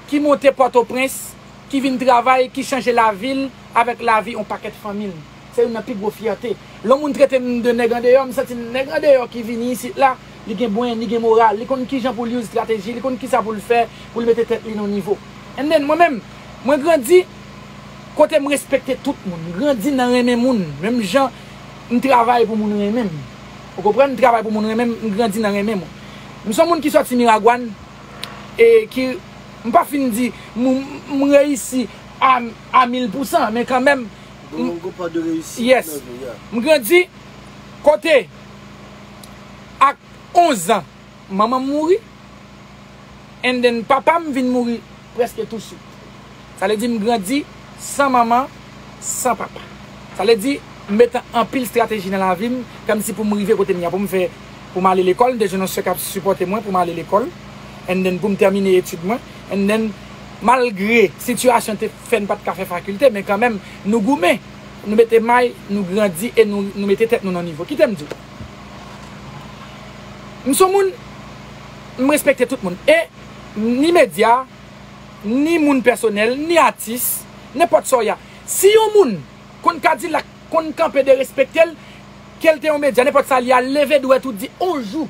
ki monte Pòtoprens, ki vin travay, ki chanje lavi l avèk lavi yon pakèt fanmi l. Se youn nan pi gwo fyète. Lè yon moun trete m de nèg andeyò, m santi nèg andeyò ki vini isit la, li gen bwen, li gen moral, li konn kijan pou l use estrateji, li konn kisa pou l fè, pou l mete tèt li nan nivo. And then, mwen menm, mwen grandi kote m respekte tout moun. M grandi nan renmen moun. Menm jan m travay pou moun renmen m. Ou konprann? M travay pou moun renmen m, m grandi nan renmen moun. M se yon moun ki sòti Miragwàn, e ki, m pa fin di, m, m reyisi a, a mil pousan, men kanmenm, Gon, gon pa de reyisit yes, nan vi, yeah. M grandi kote ak onz an, manman m mouri, and then papa m vin mouri prèske tou swit. Sa vle di m grandi san manman, san papa. Sa vle di m mete anpil estrateji nan lavi m, kòmsi pou m rive kote m ye a, pou m fè, pou m ale lekòl, m te jwenn yon sè k ap sipòte mwen pou m ale lekòl, and then pou m tèmine etid mwen, and then malgre sitiyasyon te fè n pa t ka fè fakilte, men kanmenm nou goumen, nou mete may, nou grandi e nou, nou mete tèt nou nan nivo. Kite m di w. M se yon moun, m respekte tout moun. E ni medya, ni moun pèsonèl, ni atis, nenpòt sa w ye a. Si yon moun konn Kadilak, konn kanpe derespekte l, ke l te yon medya, nenpòt sa l ye a, leve dwèt ou di on jou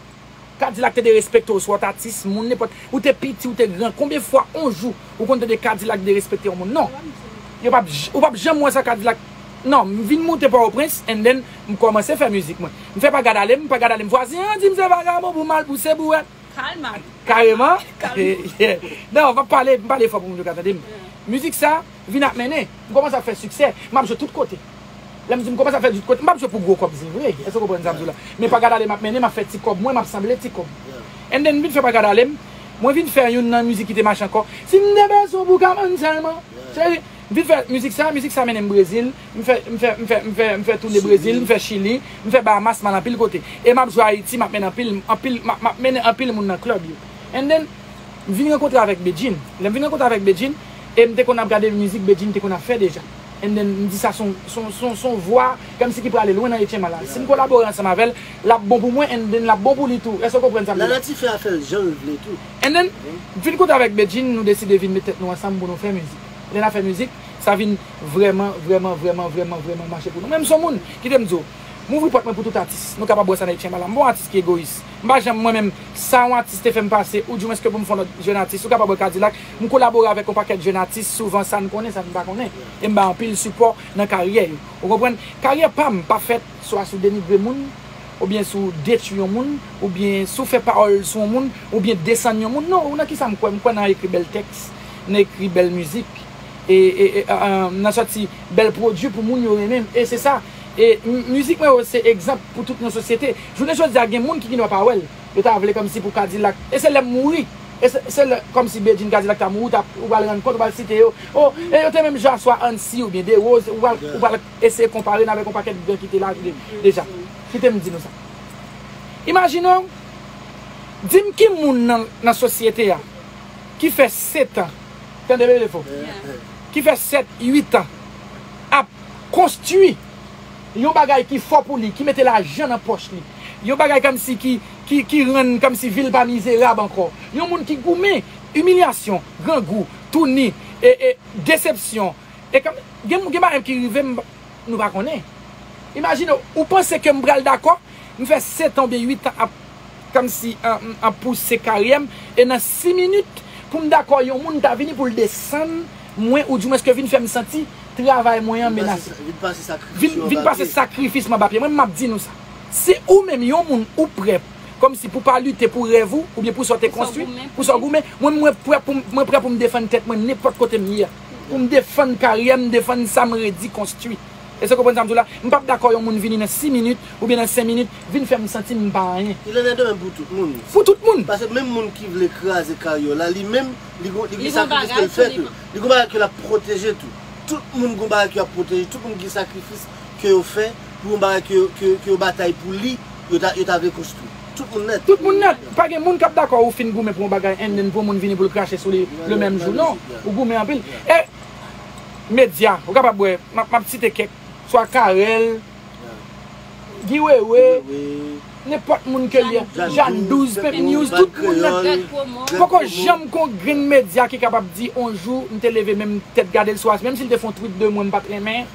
Kadilak te derespekte w, swa w t atis, moun, nenpòt, ou te piti, ou te gran, konbyen fwa on jou ou konn tande Kadilak derespekte yon moun? Non. Yo p ap j-, ou p ap janm wè sa Kadilak. Non, m vin moute Pòtoprens, and then m kòmanse fè mizik mwen. M fè pa gad ale m, pa gad ale m. Vwazen an di m se vagabon, pou mal, pou se, pou wè. Kalma. Kareman. Kalma. Yeah. Non, m ap pale, m pale fò pou moun yo ka tande m. Yeah. Mizik sa vin ap mennen. M kòmanse ap fè siksè. M ap jwe tout kote. Lè m di m kòmanse ap fè tout kote, m ap jwe pou gwo kòb, se vre. Èske w konprann sa m di w la? Men pa gad ale m ap mennen, m ap fè ti kòb mwen, m ap sanble ti kòb. And then m vin fè pa gad ale m. Mwen vin fè youn nan mizik ki te mache ankò. Si m te bezwen w pou ka bann sèlman. Cheri, m vin fè mizik sa, mizik sa mennen m Brezil. M fè, m fè, m fè, m fè, m fè toune Brezil, m fè Chili, m fè Bahamas, m al anpil kote. E m ap jwe Ayiti, m ap mennen anpil, anpil, m ap, m ap mennen anpil moun nan klèb yo. And then, m vin rankontre avèk Bedjine. Lè m vin rankontre avèk Bedjine, e m te konn ap gade mizik Bedjine te konn ap fè deja. And then, m di sa se yon, se yon, se yon, se yon vwa, kòmsi ki prale lwen nan Etyen Malal. Si m kolabore ansanm avè l, l ap bon pou mwen, and then l ap bon pou li tou. Èske w konprann sa m di la? Lala ti fè afè l jan l vle tou. And then, m vin kontre avèk Bedjine, nou deside vin met tèt nou ansanm pou nou fè mizik. Lè n ap fè mizik, sa vin vrèman, vrèman, vrèman, vrèman, vrèman mache pou nou. Men m se yon moun, kite m di w, m ouvri pòt mwen pou tout atis. Nou kapab wè sa nan Etyen Malal. M pa yon atis ki egoyis. M pa janm, mwen menm, sa yon atis te fè m pase, oudimwens ke pou m fè yon lòt jèn atis. Ou kapab wè Kadilak, m kolabore avèk yon pakèt jèn atis, souvan sa n konnen, sa n pa konnen. E m bay anpil sipò nan karyè yo. Ou konprann? Karyè pa m pa fèt swa si w denigre moun, oubyen si w detwi yon moun, oubyen si w fè pawòl sou yon moun, oubyen desann yon moun. Non, ou nan kisa m kwè? M kwè nan ekri bèl tèks, nan ekri bèl mizik, e, e, e, e, nan sòti bèl pwodui pou moun yo renmen m. E se sa. E m-, mizik mwen yo se egzanp pou tout yon sosyete. Jounen jodi a, gen moun ki gendwa pa wè l. Yo ta vle kòmsi pou Kadilak. E se lè m mouri. E se, se lè, kòmsi Bedjine, Kadilak ta mouri, ou ta, ou pral rann kont, ou pral site yo. O, e yo te menm jan swa Ansi oubyen Derose, ou pral, ou pral eseye konpare n avèk yon pakèt gran ki te la de-, deja. Kite m di nou sa. Imajine w, di m ki moun nan, nan sosyete a ki fè sèt an, tande byen fò, ki fè sèt, uit an ap konstwi yon bagay ki fò pou li, ki mete lajan nan pòch li, yon bagay kòmsi ki, ki, ki rann kòmsi vi l pa mizerab ankò. Yon moun ki goumen, imilyasyon, grangou, touni, e, e, desepsyon. E kòm, gen, gen bagay ki rive m, nou pa konnen. Imajine w, ou panse ke m pral dakò, m fè sèt an oubyen uit an ap kòmsi an, an pouse karyè m, e nan sis minit, pou m dakò yon moun ta vini pou l desann mwen, oudimwens ke vin fè m santi travay mwen an menase. Vin pase sakrifis, vin pase sakrifis m anba pye. Mwen, m ap di nou sa. Si ou menm, yon moun, ou prè, kòmsi pou pa lite pou rèv ou, oubyen pou sa w te konstwi, pou sa w goumen, mwen, mwen prè pou m, mwen prè pou m defann tèt mwen nenpòt kote m ye a. Pou m defann karyè m, defann sa m redi konstwi. Èske w konprann sa m di w la? M p ap dakò yon moun vini nan sis minit oubyen nan senk minit, vin fè m santi m pa anyen. Il en est de même pou tout moun. Pou tout moun. Paske menm moun ki vle kraze karyè w la, li menm, li gon, li gen sakrifis ke l fè tou. Li gon bagay ke l ap pwoteje tou. Tout moun gon bagay ke y ap pwoteje. Tout moun gen sakrifis ke yo fè pou yon bagay ke, ke, ke yo batay pou li, yo ta, yo ta vle konstwi. Tout moun nèt. Tout moun nèt. Pa gen moun k ap dakò ou fin goumen pou yon bagay and then pou yon moun vini pou l krache sou li le menm jou. Non. Ou goumen anpil. E medya, ou kapab wè, m ap, m ap site kèk, swa Carel, Guy Wewe, Nenpòt moun ke l ye. Jane douz, Pep News, tout moun nan. Poko janm gon grenn medya ki kapab di on jou m te leve menm tèt gade l sou Atis, menm si l te fè on tweet de mwen m pa t renmen,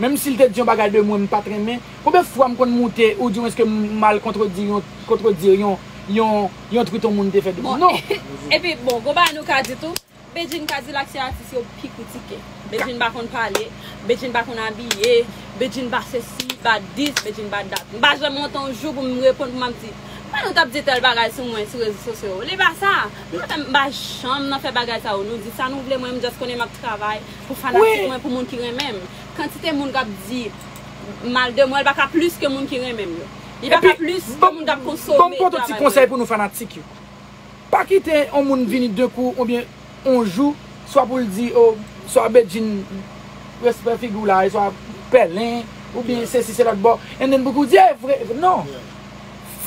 menm si l te di yon bagay de mwen m pa t renmen, konbyen fwa m konn moute oudimwens ke m al kontredi yon, kontredi yon, yon, yon tweet yon moun te fè de mwen? Non. Epi bon, gon bagay nou ka di tou, Bedjine Kadilak se atis yo pi kritike. Bedjine pa konn pale, Bedjine pa konn abiye, Bedjine pa sesi, pa dis, Bedjine pa dat. M pa janm wont on jou pou m reponn pou m ap di, pa nou t ap di tèl bagay sou mwen sou rezo sosyo yo. Li pa sa. Mwen menm m pa janm nan fè bagay sa yo. Nou di sa nou vle, mwen m just konnen m ap travay pou fanatik mwen, pou moun ki renmen m. Kantite moun k ap di mal de mwen, li pa ka plis ke moun ki renmen m yo. Li pa ka plis ke moun k ap konsome travay mwen. Epi, ban m pote yon ti konsèy pou nou fanatik yo. Pa kite yon moun vini de kou oubyen on jou, swa pou l di, o, swa Bedjine, respè figi w la, swa pèlen, oubyen sesi se lòt bò, and then pou w di, e vre, non.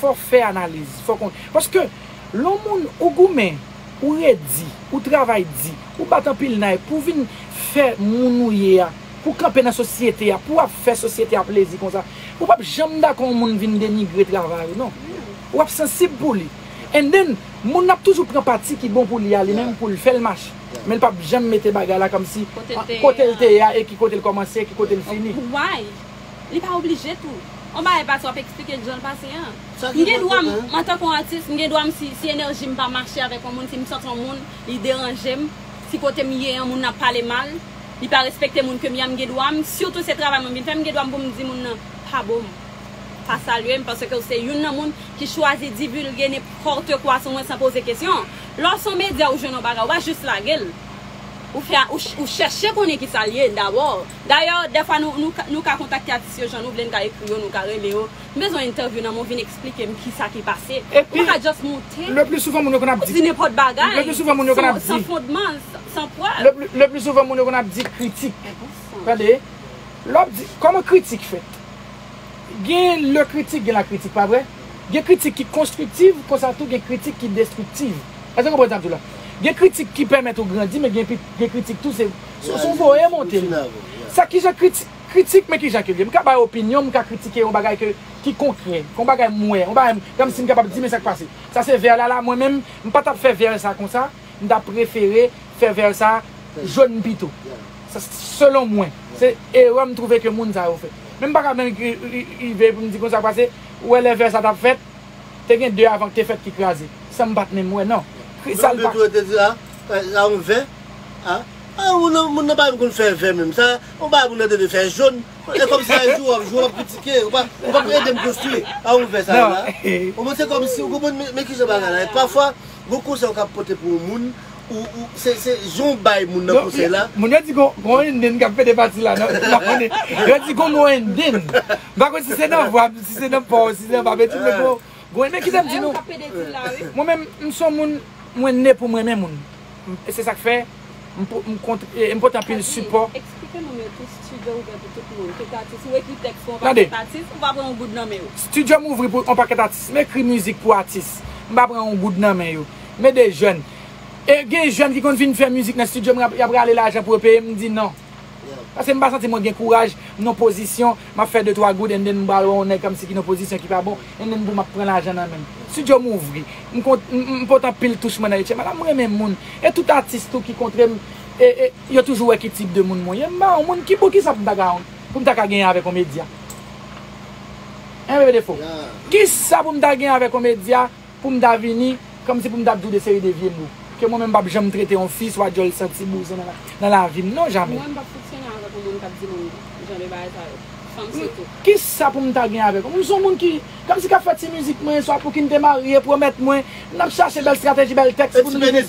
Fò fè analiz, fò konn. Paske, lè yon moun, ou goumen, ou redi, ou travay di, ou bat anpil nay pou vin fè moun ou ye a, pou kanpe nan sosyete a, pou w ap fè sosyete a plezi konsa, ou p ap janm dakò yon moun vin denigre travay ou, non. Ou ap sansib pou li. And then, moun nan ap toujou pran pati ki bon pou li a, li menm pou l fè l mache. Men l p ap janm mete bagay la kòmsi kote l te ye a e ki kote l kòmanse, ki kote l fini. Why? Li pa oblije tou. On bagay pase, w ap eksplike l jan l pase an. M gen dwa m, antanke yon atis, m gen dwa m, si, si enèji m pa mache avèk yon moun, si m santi yon moun, li deranje m, si kote m ye an, moun nan ap pale mal, li pa respekte moun ke m ye a, m gen dwa m, sitou se travay mwen m vin fè, m gen dwa m pou m di moun nan, pa bon m. Pa salye m, paske w se youn nan moun ki chwazi divilge nenpòt kwa sou mwen san poze kesyon. Lè w se yon medya, ou jwenn yon bagay, ou pa jis lage l. Ou fè, ou ch-, ou chèche konnen kisa l ye dabò. Dayè, dèfwa nou, nou ka, nou ka kontakte atis yo jan nou vle, n ka ekri yo, nou ka rele yo. M bezwen entèvyou nan men w, vin eksplike m kisa ki pase. Ou pa ka just moute. Epi, le pli souvan, moun yo konn ap di, ou di nenpòt bagay, le pli souvan, moun yo konn ap di, san, san fondman, san, san prèv. Le pli, le pli souvan, moun yo konn ap di kritik. Tande, lè w ap di, kòman kritik fèt? Gen le kritik, gen la kritik, pa vre? Gen kritik ki konstriktiv, konsa tou gen kritik ki destriktiv. Èske w konprann sa m di w la? Gen kritik ki pèmèt ou grandi, men gen pi-, gen kritik tou, se, se, se w voye monte l. Sa kijan kritik, kritik, men kijan ke l ye. M ka bay opinyon, m ka kritike yon bagay ke, ki konkrè, yon bagay m wè, yon bagay m, kòmsi m kapab di, men sa k pase. Sa se vè la la, mwen menm, m pa t ap fè vè sa konsa, m ta prefere fè vè sa jòn pito. Sa, selon mwen, se erè m twouve ke moun sa yo fè. Men m pa ka menm ri-, ri-, rive pou m di konsa, paske ou wè lè vè sa t ap fèt, te gen de avan k te fèt ki kraze. San m pa t menm wè, non. Kristal pa. Yo te di, a, a yon vè, a, a, moun nan, moun nan pa menm konn fè vè menm. Sa, yon bagay moun nan te dwe fè jòn. E kòmsi a jou w ap, jou w ap kritike, ou pa, ou pa ede m konstwi. A yon vè sa yo la. Ou mwen se kòmsi, ou konprann, men, men kijan bagay la ye. Pafwa, gon konsèy ou ka pote pou yon moun, ou, ou, se, se jan w bay moun nan konsèy la. Moun yo di gon, gon Enden k ap pede pati la, non? M pa konnen. Yo di gon, gon Enden. M pa konn si se nan vwa, si se nan pa, si se nan pa, men gon, gon Enden, kite m di nou. Mwen menm, m se yon moun, mwen ne pou m renmen moun. E se sa k fè, m po-, m kont-, e, m pote anpil sipò. Eksplike nou men tou, estidyo ouvè pou tout moun, tout atis. Ou ekri tèks pou yon pakèt atis, ou pa pran yon goud nan men yo. Estidyo m ouvri pou yon pakèt atis. M ekri mizik pou atis. M pa pran yon goud nan men yo. Men de jèn. E gen jèn ki konn vin fè mizik nan estidyo m, y ap, y ap rale lajan pou yo peye m, m di non. Paske m pa santi mwen gen kouraj, m nan pozisyon, m ap fè de twa goud, and then m pral wè yon nèg kòmsi ki nan pozisyon ki pa bon, and then pou m ap pran lajan nan men l. Estidyo m ouvri. M kont-, m, m, m pote anpil touch mwen nan H M I la, m renmen moun. E tout atis tou ki kontre m, e, e, yo toujou wè ki tip de moun mwen ye. M pa yon moun ki, poukisa pou m ta ka, pou m ta ka genyen avèk yon medya? Hein, Bebe Defo? Kisa pou m ta genyen avèk yon medya? Pou m ta vini, kòmsi pou m ta ap di w de seri de vye mo. Ke mwen menm m p ap janm trete yon fi swa djòl santi bouzen nan la, nan lavi m, non, jamè. Mwen, m p ap fonksyone avèk yon moun k ap di moun jan de bagay sa yo. Fanm sitou. Kisa pou m ta gen avèk ou? M se yon moun ki, kòmsi k ap fè ti mizik mwen, swa pou ki n te marye, pwomèt mwen, n ap chache bèl estrateji, bèl tèks pou n rive.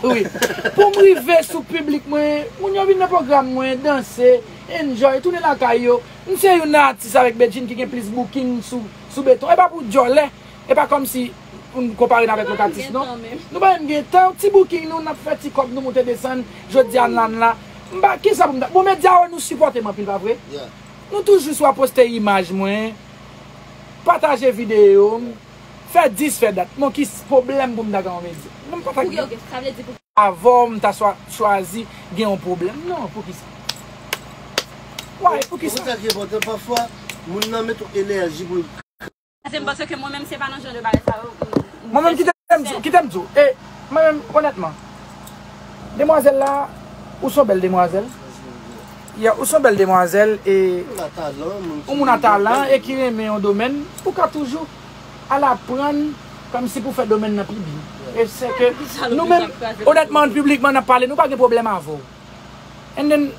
Wi. Pou m rive sou piblik mwen, moun yo vin nan pwogram mwen, danse, enjoy, tounen lakay yo. M se youn nan atis avèk Bedjine ki gen plis booking sou, sou beton. E pa pou djòlè. E pa kòmsi pou n konpare n avèk lòt atis, non. Nou pa menm gen tan. Ti booking nou, n ap fè ti kòb nou moute desann. Jodi a n la, n la. M pa, kisa pou m ta, bon, medya yo, nou sipòte m anpil, pa vre? Nou toujou swa poste imaj mwen, pataje videyo m, fè dis, fè dat. Bon, ki pwoblèm pou m ta gen yon medya? Non, m pa ta gen. Avè w, m ta swa, chwazi gen yon pwoblèm? Non, poukisa? Why? Poukisa? Sa ki enpòtan, pafwa, moun nan met yon enèji pou l Paske m panse ke mwen menm se pa nan jan de bagay sa yo. Mwen menm, kite m di w, kite m di w. E mwen menm, onètman, demwazèl la, ou se yon bèl demwazèl. Ya, ou se yon bèl demwazèl e ou moun a talan e ki renmen yon domèn, ou ka toujou al aprann kòmsi pou fè domèn nan pi byen. E se ke nou menm, onètman, piblikman, n ap pale, nou pa gen pwoblèm avè w. And then,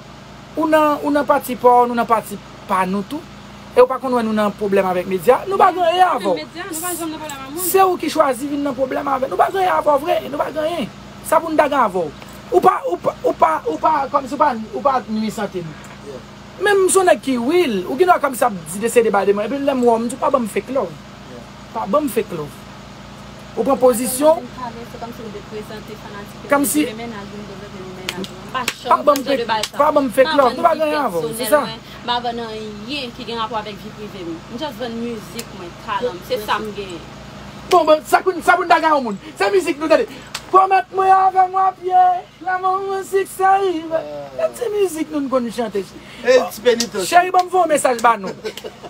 ou nan, ou nan pati pa w, nou nan pati pa nou tou. E ou pa konn wè nou nan pwoblèm avèk medya, nou pa gen anyen avè w. Se ou ki chwazi vin nan pwoblèm avè nou, pa gen anyen avè w vre, nou pa gen anyen. Sa pou n ta gen avè w? Ou pa, ou pa, ou pa, ou pa, kòmsi ou pa, ou pa nwi sante nou. Men m se yon nèg ki real, ou gen dwa kòmsi ap di de se de bagay de mwen, epi lè m wè w, m di w pa ban m fake love. Pa ban m fake love. Ou pran pozisyon. Kòmsi. Pa ban m fake, pa ban m fake love. Nou pa gen anyen avè w, se sa. M pa vann anyen ki gen rapò avèk vi prive m. M just vann mizik mwen, talan m. Se sa m genyen. Bon, bon, sa pou n, sa pou n ta gen yon moun. Se mizik nou tande. Pwomèt mwen avè m w ap ye. Lanmou mwen siksè rive. E ti mizik nou n konn chante. E ti penitans. Cheri, ban m voye yon mesaj ba nou.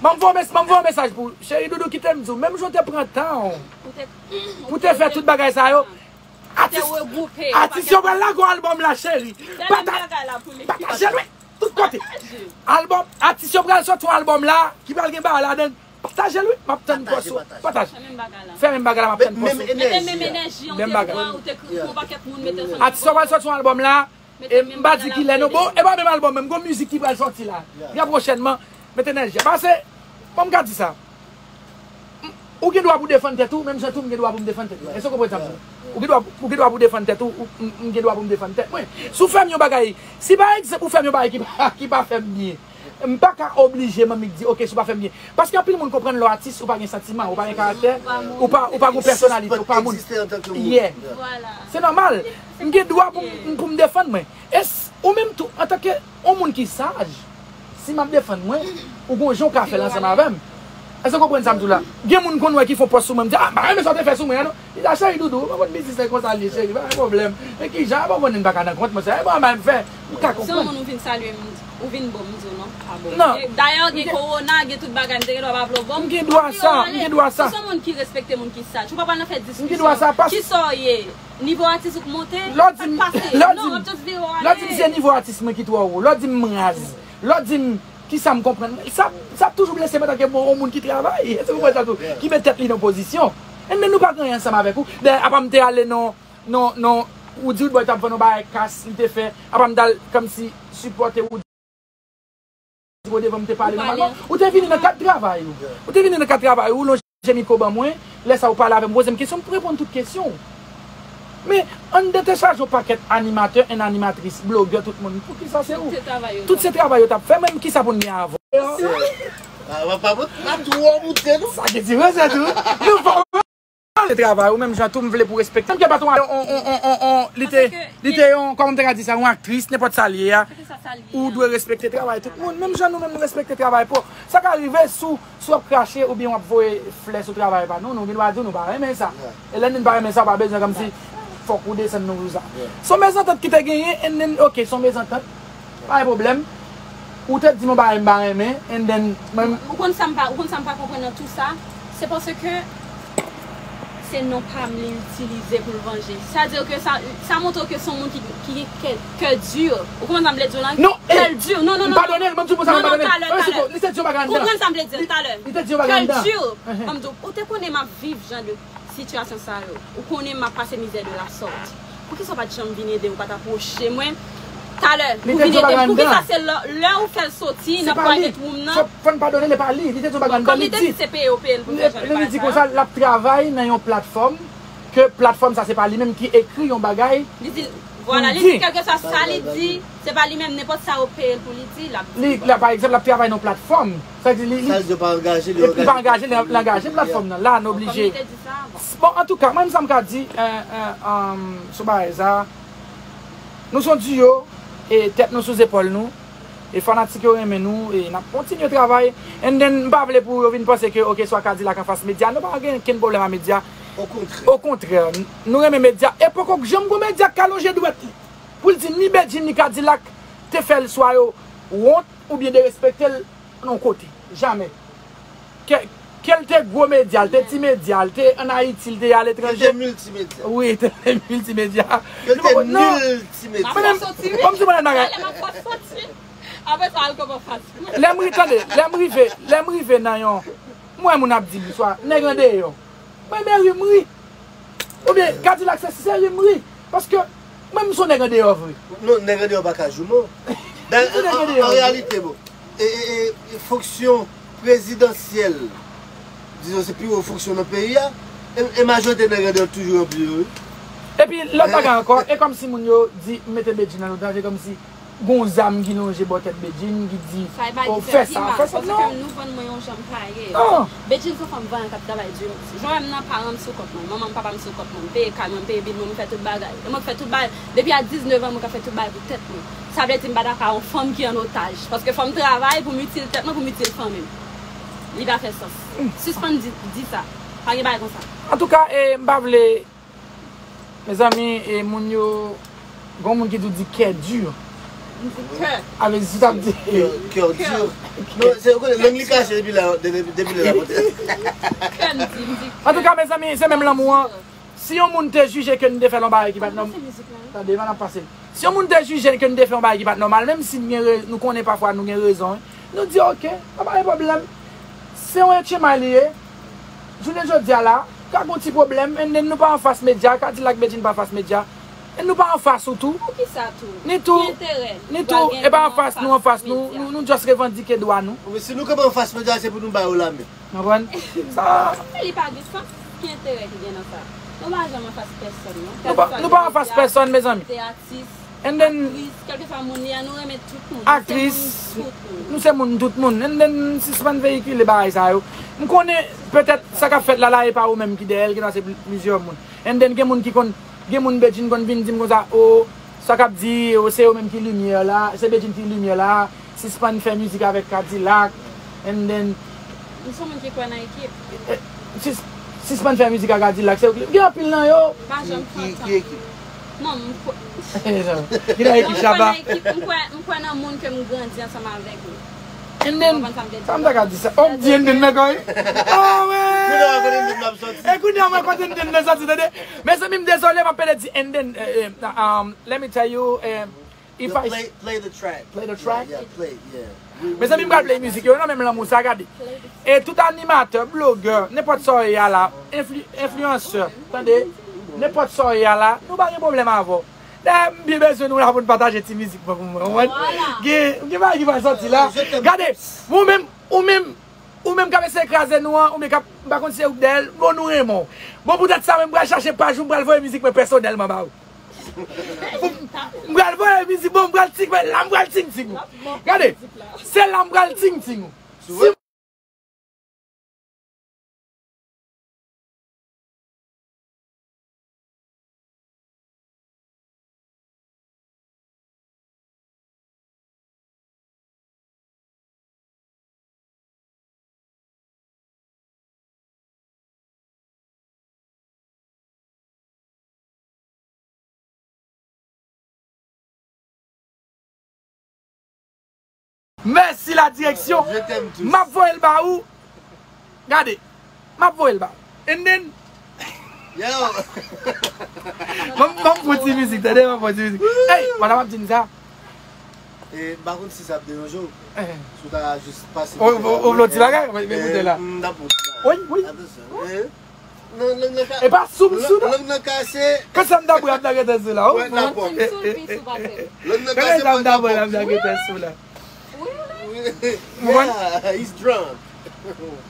Ban m voye, ban m voye yon mesaj pou ou. Cheri Doudou, kite m di w, menm jan w te pran tan w pou te fè tout bagay sa yo, atis, atis yo pral lage yon albòm la, cheri. Pataje l, wi, tout kote. Albòm, atis yo pral sòti yon albòm la, ki pral gen bagay ladan l. Pataje l, wi. M ap tann pòs ou. Pataje. Fè menm bagay la, m ap tann pòs ou. Menm enèji an. Menm bagay. Atis yo pral sòti yon albòm la. E m pa di ki lè non. Bon, e pa menm albòm menm. Gon mizik ki pral sòti la. Trè pwochènman. Met enèji. Paske, kòman m ka di sa? Ou gen dwa pou defann tèt ou, menm jan tou m gen dwa pou m defann tèt mwen. Èske w konprann sa m di w? Ou gen dwa, ou gen dwa pou defann tèt ou, ou, m, m gen dwa pou m defann tèt mwen. Si w fè m yon bagay, si pa egzanp ou fè m yon bagay ki pa, ki pa fè m byen, m pa ka oblije manmi k di, oke, si w pa fè m byen. Paske anpil moun konprann lè w atis, ou pa gen santiman, ou pa gen karaktè, ou pa, ou pa gen pèsonalite, ou pa moun. Yeah. Se nòmal. M gen dwa pou m, pou m defann mwen. E s-, ou menm tou, antanke yon moun ki saj, si m ap defann mwen, ou gon jan w ka fè l ansanm avè m. Èske w konprann sa m di w la? Gen moun konn wè ki fè yon pòs sou mwen, m di, a, m pa renmen sa w te fè sou mwen an non. Li di, a, cheri Doudou, ou konn biznis la konsa l ye, cheri, pa gen pwoblèm. Men kijan, a, bon, konnen m pa ka nan kont mwen, se yon bagay m fè, m ka konprann. Se yon moun ou vin salye m, ou vin bon, m di w non, pa bon. Non. Dayè, gen kowona, gen tout bagay, m te gen dwa pa vle w bon m. M gen dwa sa, m gen dwa sa. Ou se yon moun ki respekte moun ki saj. Ou pa pral nan fè diskisyon. M gen dwa sa, pas- Kisa w ye? Nivo atis ou k monte, sa k pase? Non, m ap just vire w ale. Lè w di m se nivo atis mwen ki twò wo, lè w di m raz, lè w di m kisa m konprann, sa, sa ap toujou blese m antanke bon, yon moun ki travay, èske w konprann sa tou? Ki met tèt li nan pozisyon. And then nou pa gen anyen ansanm avèk ou. Dayè, apa m te ale nan, nan, nan, ou di Roodboy t ap vann yon bagay kas, li te fè, apa m t al kòmsi sipòte ou. Ou devan m te pale nòmalman. Ou te vini nan kad travay ou. Ou te vini nan kad travay ou, lonje mikwo ban mwen. Lè sa ou pale avè m, poze m kesyon, m reponn tout kesyon w. Men, ann dechaje yon pakèt animatè, and animatris, blogè, tout moun. Poukisa se ou? Tout se travay yo t ap fè, menm kisa pou n gen avè w? Sa gen diferans tou. Nou fò. Se travay ou menm jan tou, m vle pou respekte. Menm ke patwon an, on, on, on, on, on, li te, li te yon, kòman m te ka di sa, yon aktris, nenpòt sa l ye a, ou dwe respekte travay tout moun. Menm jan nou menm nou respekte travay pa w. Sa ka rive si w, si w ap krache oubyen w ap voye flè sou travay pa nou, nou gen dwa di w nou pa renmen sa. E lè nou pa renmen sa, pa bezwen kòmsi fòk ou desann nou pou sa. Se yon mezantant ki te genyen, and then, ok, se yon mezantant. Pa gen pwoblèm. Ou te di m yon bagay m pa renmen, and then, mwen. Ou konn sa m pa, ou konn sa m pa konprann nan tou sa? Se paske se non pa m li itilize pou l vanje. Sa di ke sa, sa montre ke se yon moun ki, ki gen kè, kè di. Ou konprann sa m vle di w la? Non, kè l di. Non, non, non, non. Padone l, ban m di w pou sa, padone l. Non, non, talè, talè. Li te di yon bagay anndan. Konprann sa m vle di w talè. Li te di yon bagay anndan. Kè l di. Ban m di w, ou te konnen m ap viv jan de sitiyasyon sa yo. Ou konnen m ap pase mizè de la sòt. Poukisa w pa t janm vin ede m, ou pa t apwoche mwen talè pou vin ede m? Poukisa se lè, lè ou fè l soti nan private room nan? Fò, fò n padone l, e pa li. Li te di yon bagay anndan, li di. Kòm li te di se peye yo peye l pou l fè jan de bagay sa yo. Li di konsa, l ap travay nan yon platfòm, ke platfòm sa se pa li menm ki ekri yon bagay. Li di, vwala, li di kèlkeswa sa li di, se pa li menm, nenpòt sa yo peye l pou li di, l ap di. Li, la, pa egzanp, l ap travay nan yon platfòm. Sa di li, li, sa l di yo pa angaje, li, epi li pa angaje, li, li angaje platfòm nan. La, n oblije. Bon, antouka, mwen, sa m ka di, eh, eh, um, sou bagay sa, nou se yon duo, e tèt nou sou zepòl nou, e fanatik yo renmen nou, e n ap kontinye travay. And then, m pa vle pou yo vin panse ke, ok, swa Kadilak anfas medya, nou pa gen okenn pwoblèm a medya. Okontrè. Okontrè, n-, nou renmen medya, e poko janm gon medya k ka lonje dwèt li pou l di ni Bedjine ni Kadilak te fè l swa yo wont oubyen derespekte l nan yon kote. Jamè. Kè, Ke l te gwo medya, l te ti medya, l te ann Ayiti, l te aletranje. Ke l te miltimedya. Wi, te miltimedya. Ke l te miltimedya. Kòm si mwen bagay. Apre sa, al kòman fas. Lè m ri, tande, lè m rive, lè m rive nan yon, m wè moun ap di m, swa, nèg andeyò. Mwen, men ri m ri. Oubyen, Kadilak se, se ri m ri. Paske, mwen, m se yon nèg andeyò vre. Non, nèg andeyò pa ka jouman. M se yon nèg andeyò vre. An reyalite, bon, e, e, e, fonksyon prezidansyèl, dizon, se pi wo fonksyon nan peyi a, e, e majorite nèg andeyò toujou ranpli yo, wi. Epi, lòt bagay ankò, e kòmsi moun yo di, m mete Bedjine an danje, kòmsi gon zam ki lonje bò tèt Bedjine, ki di, o, fè sa, fè sa, non. Paske nou vann mwen yon jan m pa ye. Bedjine se yon fanm vanyan k ap travay di. Jan w wè m nan, paran m sou kont mwen, manman m, papa m sou kont mwen, m peye kay mwen, m peye bil mwen, m fè tout bagay. E mwen k fè tout bagay. Depi a diznèf an, mwen ka fè tout bagay pou tèt mwen. Sa vle di m pa dakò a yon fanm ki an otaj. Paske fò m travay pou m itil tèt mwen, pou m itil fanmi m. Li pa fè sans. Sispann di, di sa. Pa gen bagay konsa. Antouka, e, m pa vle Mezanmi, e moun yo, gon moun ki tou di kè di. M di kè. Avè di, si w t ap di. Kè, kè di. Non, se, ou konnen, lang li kache depi la, de-, de-, depi lè la pote. Kè m di, m di kè. Antouka, mezanmi, se menm lanmou an. Si yon moun te jije ke n te fè l yon bagay ki pa t nòm-, tande, m ap pase. Si yon moun te jije ke n te fè yon bagay ki pa t nòmal, menm si n gen re-, nou konnen pafwa nou gen rezon, wi. Nou di, "Ok, pa gen pwoblèm." Se yon etchenmay li ye. Jounen jodi a la, ka gon ti pwoblèm, and then nou pa anfas medya, Kadilak Bedjine pa anfas medya. And nou pa anfas ou tou. Poukisa tou? Ni tou, ni tou, e pa anfas nou, anfas nou, nou, nou just revandike dwa nou. Wi, si nou kanpe anfas medya, se pou nou ba yo lamen. Konprann? Sa. Men li pa gen sans. Ki enterè ki gen nan sa? Nou pa janm anfas pèsonn, non. Nou pa, nou pa anfas pèsonn, mezanmi. Te atis, and then, aktris, kèlkeswa moun li a, nou renmen tout moun. Aktris, nou se moun tout moun. And then, sispann veyikile bagay sa yo. M konnen, petèt, sa k ap fèt la, la, e pa ou menm ki dèyè l, gen dwa se pli-, plizyè moun. And then, gen moun ki konn, gen moun Bedjine konn vin di m konsa, o, sa k ap di, o, se yo menm ki limyè la, se Bedjine ki limyè la, sispann fè mizik avèk Kadilak, and then. M se yon moun ki kwè nan ekip. Eh, sis-, sispann fè mizik ak Kadilak, se ou ki, gen anpil nan yo. M pa janm kontan. Ki, ki ekip? Non, m kwè. Ki nan ekip Shabba? Non, m kwè nan ekip, m kwè, m kwè nan moun ke m grandi ansanm avèk yo. And then, sa m ta ka di sa? Oh, m di and then nan kò, wi. Oh, man! Kounye a, kote and then nan soti? E kounye a, mwen kote and then nan soti, tande? Mezanmi, m dezole, m ap pede di and then, eh, eh, um, let me tell you, eh, If I play, play the track. Play the track? Yeah, yeah, play, yeah. Mezanmi, m pral play mizik yo nan menm lanmou sa, gade. E tout animatè, blogè, nenpòt sa w ye a la, enfli-, enfliyansè, tande, nenpòt sa w ye a la, nou pa gen pwoblèm avè w. Dayè, m byen bezwen nou la pou n pataje ti mizik mwen pou mwen, konprann? Gen, gen bagay ki pral sòti la. Gade, ou menm, ou menm, Ou menm k ap eseye kraze nou an, ou menm k ap, m pa konn si se ou k dèyè l, bon, nou renmen w. Bon, poutèt sa menm, m pral chache paj ou, m pral voye mizik mwen pèsonèlman ba ou. M pral voye mizik, bon, m pral tik, men la, m pral ting ting ou. Gade, se la m pral ting ting ou. Si Mèsi la direksyon. M ap voye l ba ou. Gade. M ap voye l ba ou. And then. Yo. Ban m, ban m fon ti mizik, tande, ban m fon ti mizik. Hey, madanm ap di m sa. E, m pa konn si sa ap deranje w. Si w ta jis pase kote la. Ou vle yon ti bagay? Mwen, mwen koute la. M t ap. Wi, wi. Atansyon. Non, lang nan ka-, e pa sou m sou la. Lang nan kase. Kòm sa m ta bwè, m ta gentan sou la. Lang nan kase, m ta bwè, m ta gentan sou la. Wi, wi. Yeah, he's drunk.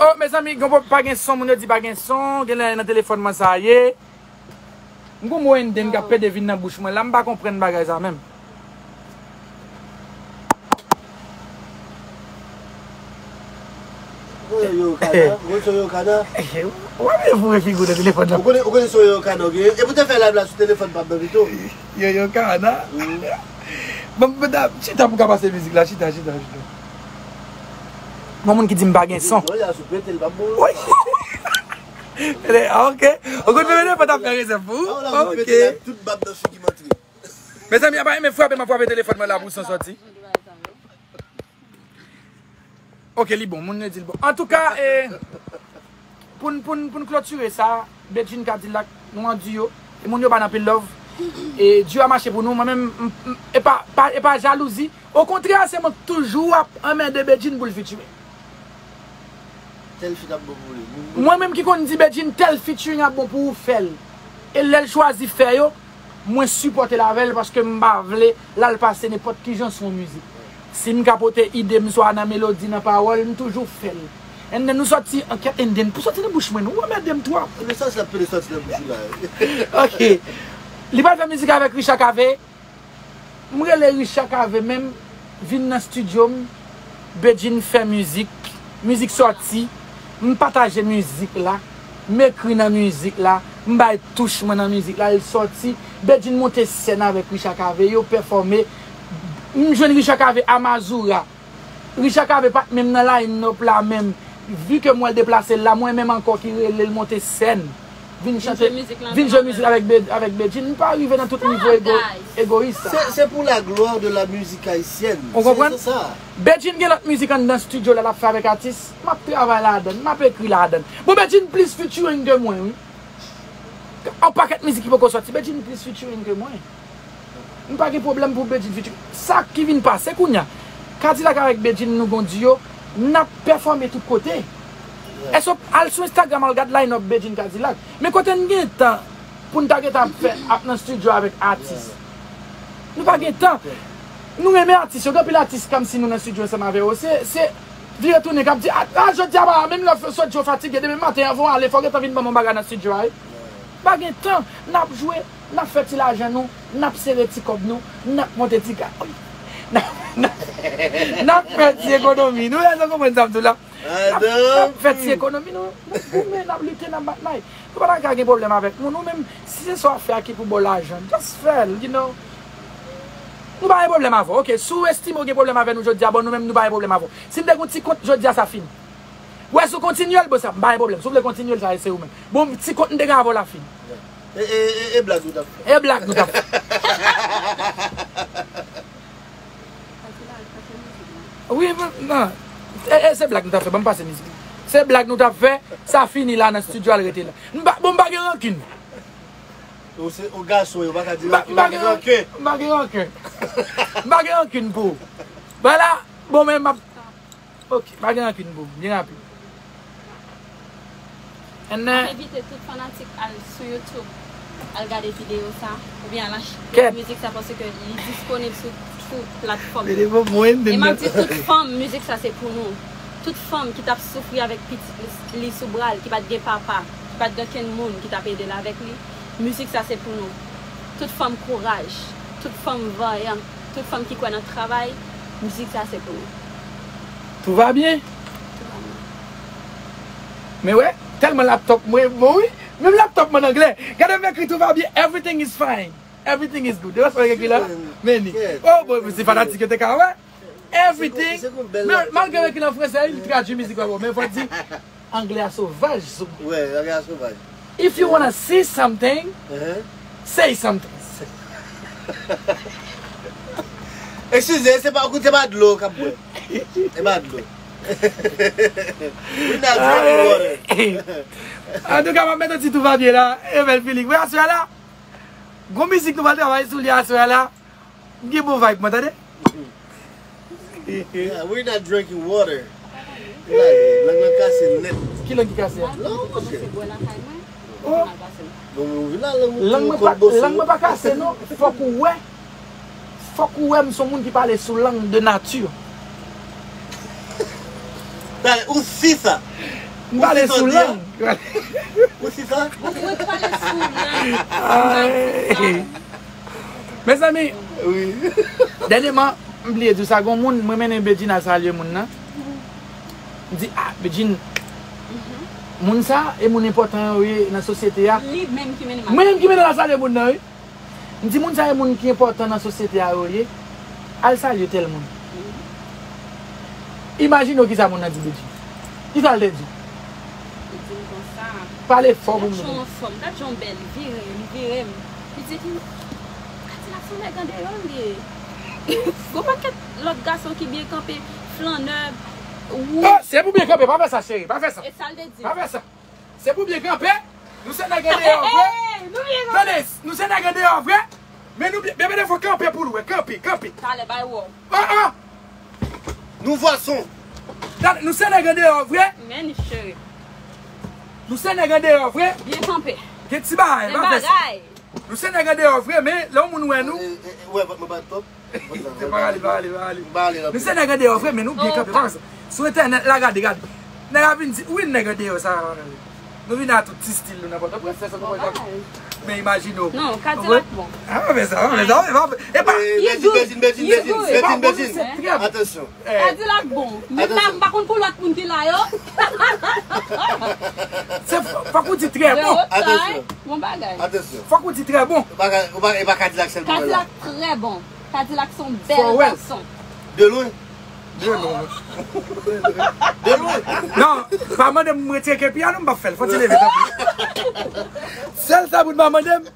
Oh, mezanmi, gen pa gen son, moun yo di pa gen son, genlè nan telefòn mwen sa ye. M gon mo and then k ap pede vin nan bouch mwen la, m pa konprann bagay sa menm. Yo, yo, kana, yo, yo, kana. Ou pa vle foure figi w nan telefòn nan. Ou konnen, ou konnen se yo, yo, kana, ok? E pou te fè live la sou telefòn pa m nan pito. Yo, yo, kana. Bon, bon, chita pou ka pase mizik la, chita, chita, chita. Gon moun ki di m pa gen son. Non, y a sou pete, l pa bon. Wi. Ok. Ou konn fè mwen pa t ap fè rezèv pou ou? Ok. Tout bab nan figi m antre. Mezanmi, apa renmen frape, m ap frape telefòn mwen la pou son sòti. Ok, li bon, moun yo di l bon. Antouka, e, Pou n, pou n, pou n klotire sa, Bedjine Kadilak, nou an duo. E moun yo ba n anpil love. E duo a mache pou nou. Mwen menm, m, m, e pa, pa, e pa jalouzi. Okontrè, se mwen k toujou ap anmède Bedjine pou l featuring. Tèl feat ap bon pou li. Mwen menm ki konn di Bedjine tèl featuring ap bon pou ou, fè l. E lè l chwazi fè yo, mwen sipòte l avè l paske m pa vle l al pase nenpòt kijan sou yon mizik. Si m ka pote ide m swa nan melodi, nan pawòl, m toujou fè l. And then nou sòti an kèt, and then pou sòti nan bouch mwen, nou anmède m twòp. Mesaj la pede sòti nan bouch ou la. Ok. Li pral fè mizik avèk Richard Cavé. M rele Richard Cavé menm vin nan estidyo m. Bedjine fè mizik. Mizik sòti. M pataje mizik la. M ekri nan mizik la. M bay touch mwen nan mizik la. L sòti. Bedjine monte sèn avèk Richard Cavé. Yo pèfòme. M jwenn Richard Cavé a Mazura. Richard Cavé pa t menm nan line-up la menm. Vi ke m wè l deplase l la, mwen menm ankò ki rele l monte sèn. Vin chante, vin jwe mizik avèk Be- avèk Bedjine. M pa rive nan tout nivo ego- egoyis sa. C'est c'est pour la gloire de la musique haïtienne. Ou konprann? C'est ça. Bedjine gen lòt mizik anndan estidyo la l ap fè avèk atis. M ap travay ladan, m ap ekri ladan. Bon, Bedjine plis featuring ke mwen, wi. Yon pakèt mizik ki poko sòti, Bedjine plis featuring ke mwen. M pa gen pwoblèm pou Bedjine featuring. Sa ki vin pase kounya, Kadilak avèk Bedjine nou gon duo, n ap pèfòme tout kote. Èske w al sou Instagram al gad line-up Bedjine Kadilak? Men kote n gen tan pou n ta gentan ap fè ap nan estidyo avèk atis? Nou pa gen tan. Nou renmen atis yo, gen anpil atis kòmsi nou nan estidyo ansanm avè yo. Se se vire tounen k ap di, a, a jodi a pa menm lè w sot di w fatige, demen maten an, fò w ale, fò w gentan vin ban m yon bagay nan estidyo a, wi. Pa gen tan, n ap jwe, n ap fè ti lajan nou, n ap sere ti kòb nou, n ap monte ti kay. N ap, n ap, n ap fè ti ekonomi. Nou wè sa konprann sa m di w la? N ap, n ap fè ti ekonomi nou. N ap goumen, n ap lite, n ap batay. Nou pa ta ka gen pwoblèm avèk moun. Ou menm, si se sa w ap fè a ki pou ba w lajan, just fè l, you know. Nou pa gen pwoblèm avè w. Ok, si w estime w gen pwoblèm avè nou jodi a, bon, nou menm nou pa gen pwoblèm avè w. Si m te gen yon ti kont jodi a, sa fini. Wè, si w kontinye l, bon, sa, m pa gen pwoblèm. Si w vle kontinye l, sa se ou menm. Bon, ti kont m te gen avè w la fini. E, e, e, e blag nou t ap fè. E blag nou t ap fè. Wi, men, non. E, e, se blag nou t ap fè, ban m pase mizik. Se blag nou t ap fè, sa fini la nan estidyo, al rete la. M pa, bon, m pa gen rankin. Ou se, ou gason, yo pa ka di rankin, pa gen rankin. M pa gen rankin. M pa gen rankin pou ou. Vwala, bon, men m ap Ok, pa gen rankin pou m, byen rapid. And then, m ap envite tout fanatik al sou YouTube, al gade videyo sa, oubyen al achte mizik sa paske li disponib sou tout platfòm yo. E m ap di tout fanm, mizik sa se pou nou. Tout fanm ki t ap soufri avèk pitit li sou bra l, ki pa t gen papa, ki pa t gen kenn moun ki t ap ede l avèk li, mizik sa se pou nou. Tout fanm kouraj, tout fanm vanyan, tout fanm ki kwè nan travay, mizik sa se pou nou. Tout va byen? Men wè, tèlman laptop mwen bon wi. Menm laptop mwen an anglè. Gade m ekri tout va byen, everything is fine. Everything is good. E wè sa mwen ekri la? Meni. Oh boy, se fanatik yo te ka wè. Everything. Men malgre m ekri l an fransè, li tradui mizik la pou mwen. Men fò di, anglè a sovaj sou mwen. Wè, anglè a sovaj. If you wanna see something, say something. Eskize, se pa, se pa dlo k ap bwè. Se pa dlo. We not drinking water. Antouka, m ap mete yon ti tout va byen la. Evel Felix. Wè, aswè la, gon mizik nou pral travay sou li aswè la. M gen bon vibe, mwen, tande. Yeah, we not drinking water. Lang nan kase nèt. Ki lang ki kase a? Non, monchè. Oh. Lang mwen pa, lang mwen pa kase non. Fòk ou wè. Fòk ou wè m se yon moun ki pale sou lang de nati. Ou si sa. M pale sou lang. Ou si sa. Mwen pale sou lang. M pa di sa. Mezanmi, dènyeman, m bliye di w sa, gon moun, mwen mennen Bedjine al salye moun nan. M di, ah, Bedjine, moun sa, e moun enpòtan yo ye nan sosyete a. Mwen menm ki mennen l al salye moun nan, wi. M di, moun sa, e moun ki enpòtan nan sosyete a yo ye. Al salye tèl moun. Imajine w kisa moun nan di Bedjine. Kisa l te di w? Li di m konsa. Pale fò pou m tande. Gad jan w anfòm, gad jan w bèl, vire m, vire m. Li di ki, gad ti la se yon nèg andeyò l ye. Gon pakèt lòt gason ki byen kanpe, flannè, wou. Oh, se pou byen kanpe, pa fè sa cheri, pa fè sa. E sa l te di m. Pa fè sa. Se pou byen kanpe. Nou se nèg andeyò vre. Hey, nou byen kanpe. Tande, nou se nèg andeyò vre. Men nou byen, bebe, fò kanpe pou l wè. Kanpe, kanpe. Talè, bay wòw. Ah, ah. Nou vwason. Tande, nou se nèg andeyò vre. Men ni cheri. Nou se nèg andeyò vre. Byen kanpe. Gen ti bagay, pa fè sa. Nou se nèg andeyò vre, men lè yon moun wè nou. Eh, eh, eh, wè, mwen pa top. Se pa rale, pa rale, pa rale. Nou se nèg andeyò vre, men nou byen kanpe. Pa fè sa. Sou entènèt la, gade, gade. Nèg ap vin di, wi, nèg andeyò sa. Nou vin a tout ti stil nou nan Pòtoprens, fè sa nou konn. Men imajine w. Non, Kadilak bon. Ah, fè sa, fè sa, fè sa. Epa, Bedjine, Bedjine, Bedjine, Bedjine, Bedjine. Atansyon. Kadilak bon. Men m pa konn pou lòt moun ki la yo. Se fò, fòk ou di trè bon. Atansyon. Bon bagay. Atansyon. Fòk ou di trè bon. Ou pa ka, ou pa, e pa Kadilak sèlman la. Kadilak trè bon. Kadilak se yon bèl gason. De lwen. De lwen. De lwen. Non, pa mande m retire kepi a non, m pa fè l. Fò ti leve, tanpri. Sèl sa pou n pa mande m,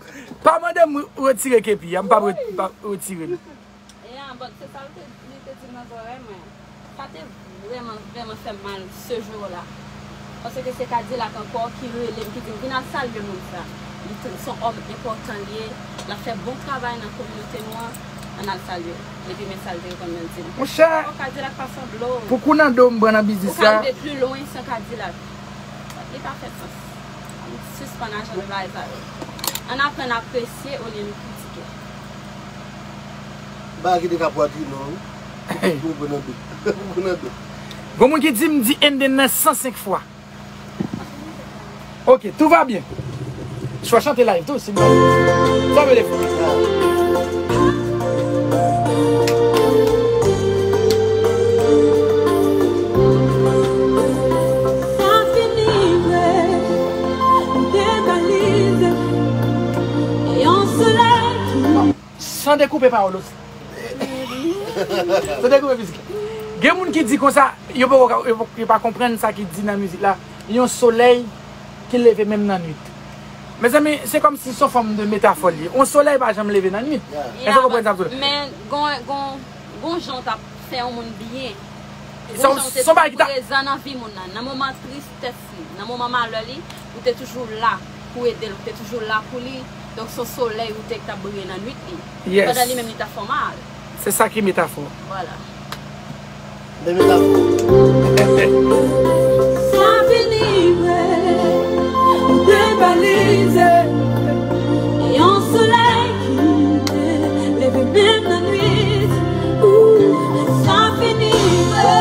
pa mande m retire kepi a, m pa retire l. Ya, but se sa l te, li te di nan zòrèy mwen. Sa te vrèman, vrèman fè m mal se jou la. Paske se Kadilak ankò ki rele m, ki di m, "Vin al salye moun sa. Li t-, se yon òm enpòtan li ye. L ap fè bon travay nan kominote nou an. Ann al salye l." Epi men sa l te reponn mwen, l di m, monchè, "Oh, Kadilak pa sanble w." Pou kou nan do m pran nan biznis sa. Ou ka rive pli lwen san Kadilak. Li pa fè sans. Ann sispann ajan de bagay sa yo. Ann aprann apresye olye nou kritike. Bagay ki te ka pwatri non, wi. Pou pran nan do. Pou pran nan do. Gon moun ki di m di Enden nan san senk fwa. Ok, tout va bien. Swa chante live tou, si m pa. Sa vle fè. Sa fini vre, m te balize, e yon solèy ki San dekoupe pawòl osi. San dekoupe mizik. Gen moun ki di konsa, yo poko ka, yo poko, yo pa konprann sa ki di nan mizik la. Yon solèy ki leve menm nan nwit. Mezanmi, se kòmsi se yon fòm de metafò li ye. Yon solèy pa janm leve nan nwit. Èske w konprann sa m di w la? Men gon, gon, gon jan w t ap fè yon moun byen. Gon jan w te toujou prezan nan vi moun nan. Nan moman tristès li, nan moman malè li, ou te toujou la pou ede l, ou te toujou la pou li. Donk, se yon solèy ou te k t ap briye nan nwit li. Yes. Pandan li menm, li t ap fè w mal. Se sa ki metafò. Vwala. De metafò. Sa fini vre, ou te balize, e yon solèy ki te leve menm nan nwit. Ou, sa fini vre,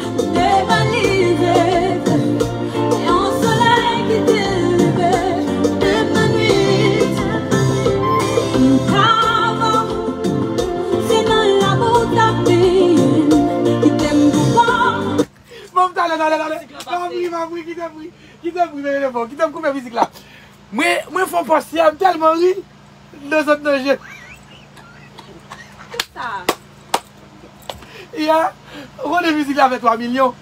ou te balize, e yon solèy ki te leve menm nan nwit. M pa bon, se nan lanmou w t ap peye m, kite m pou kò. Bon, talè, talè, talè. Mizik la pase. M ap ri, m ap ri, kite m ri, kite m ri, men telefòn, kite m koupe mizik la. Mwen, mwen fè yon pòs yè, m tèlman ri, m nan sot nan je. Kisa? Ya, ou konnen mizik la fè twa milyon.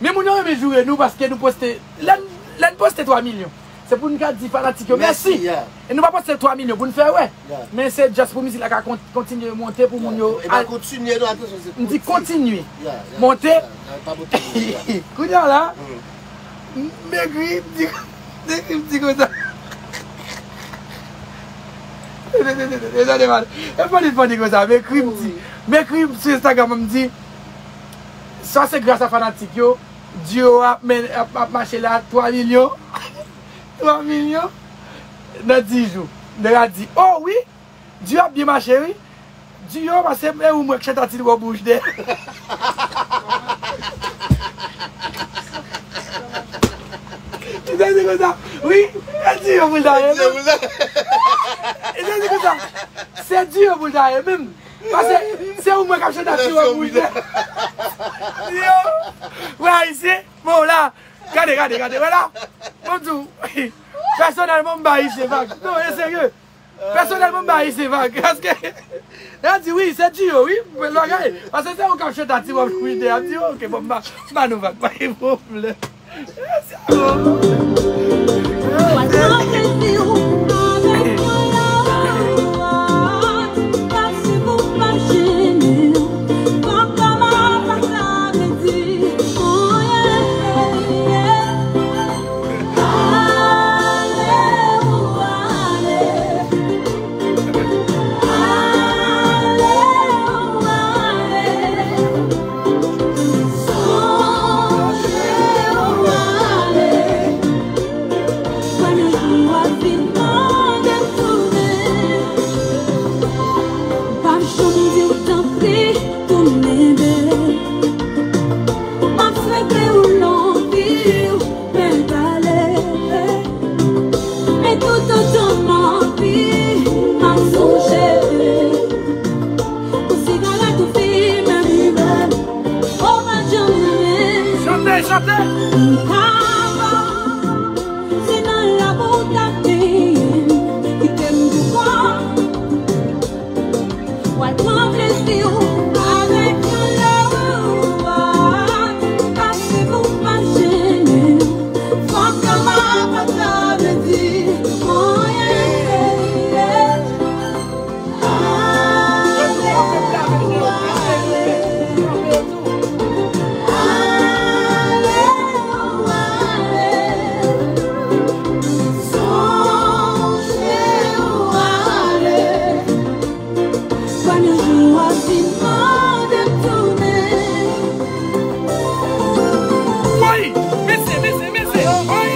Men moun yo renmen joure nou paske nou poste, lè n, lè n poste twa milyon. Se pou n ka di fanatik yo mèsi. Mèsi, ya. E nou pa poste twa milyon pou n fè wè. Ya. Men se just pou mizik la ka kon-, kontinye monte pou moun yo. Ya, e pa al-, kontinye non, atansyon, se m di kontinye. Ya, ya, monte. Ya, ya, pa monte, ya. Kounye a la, m ekri, m di, m ekri, m di konsa. E funny, funny konsa, m ekri, m di, m ekri sou Instagram, m di, sa se gras a fanatik yo, duo a ap men, ap, ap mache la, twa milyon. Twa milyon nan dis jou. Nèg la di, oh wi, duo ap byen mache wi. Duo, pase, e ou m wè k chante ti wòb wouj dèyè. Li te di konsa, wi, e duo pou l ta ye menm. Li te di konsa, se duo pou l ta ye menm. Pase, se ou m wè k ap chante ti wòb wouj dèyè. Yo, wè ayisyen, bon la, gade, gade, gade, wè la. Bon, di w, pèsonèlman, m ba ayisyen vag. Non, e serye. Pèsonèlman, m ba ayisyen vag. Paske, e di, wi, se duo, wi, bèl bagay. Paske se ou k ap chante a ti wòb wouj dèyè. M di, ok, bon, m ba, m ba nou vag, pa gen pwoblèm. Mwen pran plezi w avèk mwen la. Pase pou pa jene. Papa m pa ka vle di anyen. Chante! Se nan lanmou w t ap benyen m, kite m pou kò m. W al pran plezi w avèk yon love, pase pou pa jennen. Fòk anba pa ta vle di anyen. Woy! Mesye, mesye, mesye! Woy!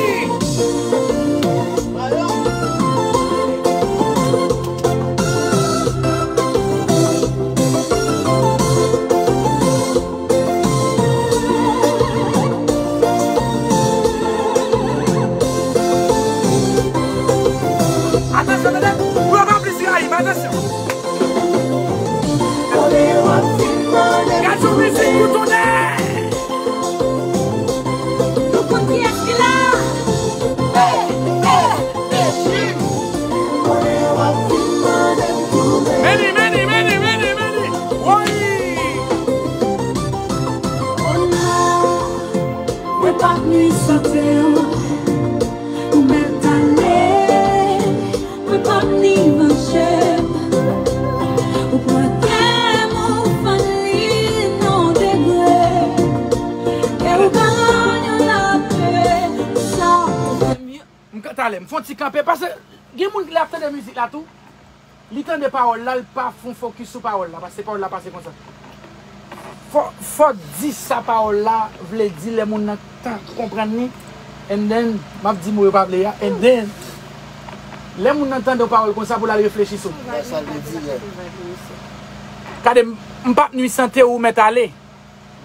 Atansyon, medam! Pran plis rayi, atansyon! Gad yon mizik pou tonnè! Nou konn kiyès ki la! Meni, meni, meni, meni, meni! Woy! Mwen p ap nwi sante w, ou mèt ale. Mwen p ap ni vanje m. Ou pran kè m, ou fann li nan degre. E ou pa rann yon lòt ke sa w te fè m. M ka, talè, m fè yon ti kanpe, paske gen moun ki lè ap tande mizik la tou, li tande pawòl la, li pa fè yon fokis sou pawòl la, paske pawòl la pase konsa. Fò, fò di sa pawòl la vle di, lè moun nan ta konprann li, and then, m ap di mo yo pa vle a, and then, lè moun nan tande yon pawòl konsa pou l al reflechi sou. Wè sa l vle di, yeah. Gade, m, m p ap nwi sante w, ou mèt ale.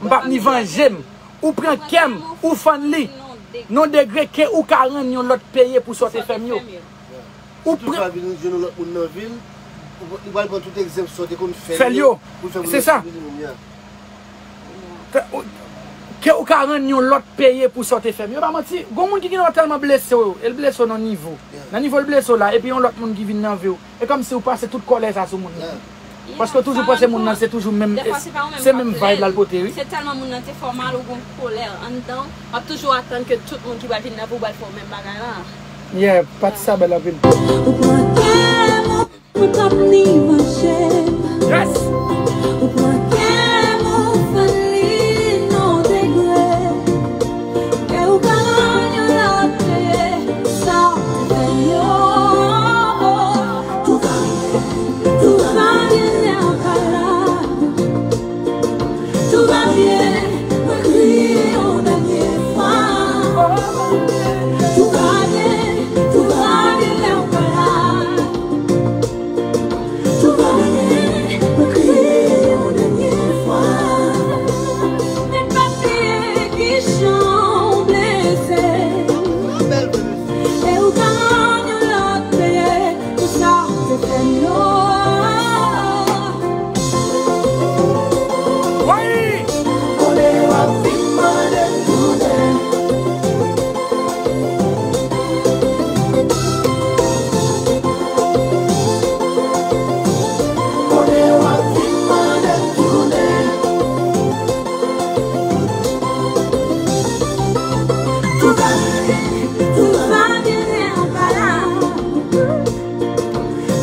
M p ap ni vanje m. Ou pran kè m, ou fann li. Nan degre ke ou ka rann yon lòt peye pou sa w te fè m yo. Ou pran. Ou pral vin jwenn yon lòt moun nan vi l, ou, ou pral pran tout egzanp sa w te konn fè l yo, pou l fè moun nan swiv li menm jan. Ke ou, ke ou ka rann yon lòt peye pou sa w te fè m yo. E pa manti, gon moun ki gen tèlman blese w, e l blese w nan nivo. Nan nivo l blese w la, epi yon lòt moun ki vin nan vi w. E kòmsi ou pase tout kòlè sa sou moun nan. Paske w toujou panse moun nan se toujou menm, se menm vibe la l pote, wi. Se tèlman moun nan te fè w mal, ou gon kòlè anndan w, w ap toujou atann ke tout moun ki pral vin nan vi w pral fè w menm bagay la. Yeah, pati sa bèl anpil. Ou pran kè m, ou p ap ni vanje m. Yes! Ou pran kè m, ou fann li nan degre. E ou pa rann yon lòt ke sa w te fè m yo. Tout va bien, tout va bien, lè w pa la. Tout va bien, mwen kriye yon dènye fwa. Tout va bien, tout va bien, lè w pa la. Tout va bien, mwen kriye yon dènye fwa. Men pa bliye ki jan w blese. E ou pa rann yon lòt peye pou sa w te fè m yo. Wi! Kote w ap vin mande m tounen. Kote w ap vin mande m tounen. Tout va byen, tout va byen, lè w pa la.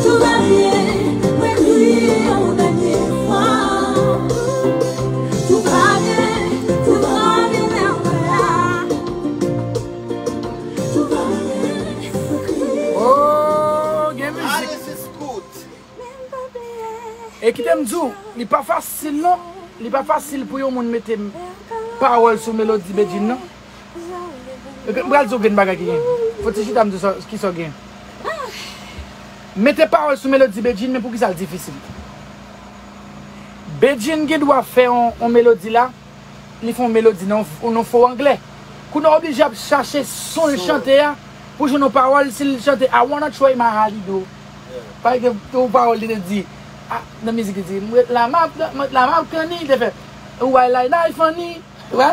Tout va byen, mwen kriye yon dènye fwa. Tout va byen, tout va byen, lè w pa la. Tout va byen, mwen kriye. Oh, gen mizik. E kite m di w, li pa fasil non. Li pa fasil pou yon moun mete m pawòl sou melodi Bedjine non. M pral di w gen bagay ki gen. Fò ti chita m di w sa, kisa w gen. Mete pawòl sou melodi Bedjine, men poukisa l difisil? Bedjine gen dwa fè yon, yon melodi la, li fè yon melodi nan, nan fo anglè. Kounye a w oblije ap chache son l chante a pou jwenn yon pawòl, si l chante I wanna try my Halido. Pa egzanp, yon pawòl li te di, a, nan mizik li di, "M ret la m ap, m ret la m ap kanni," li te fè, "Why lie lie funny?" Wè?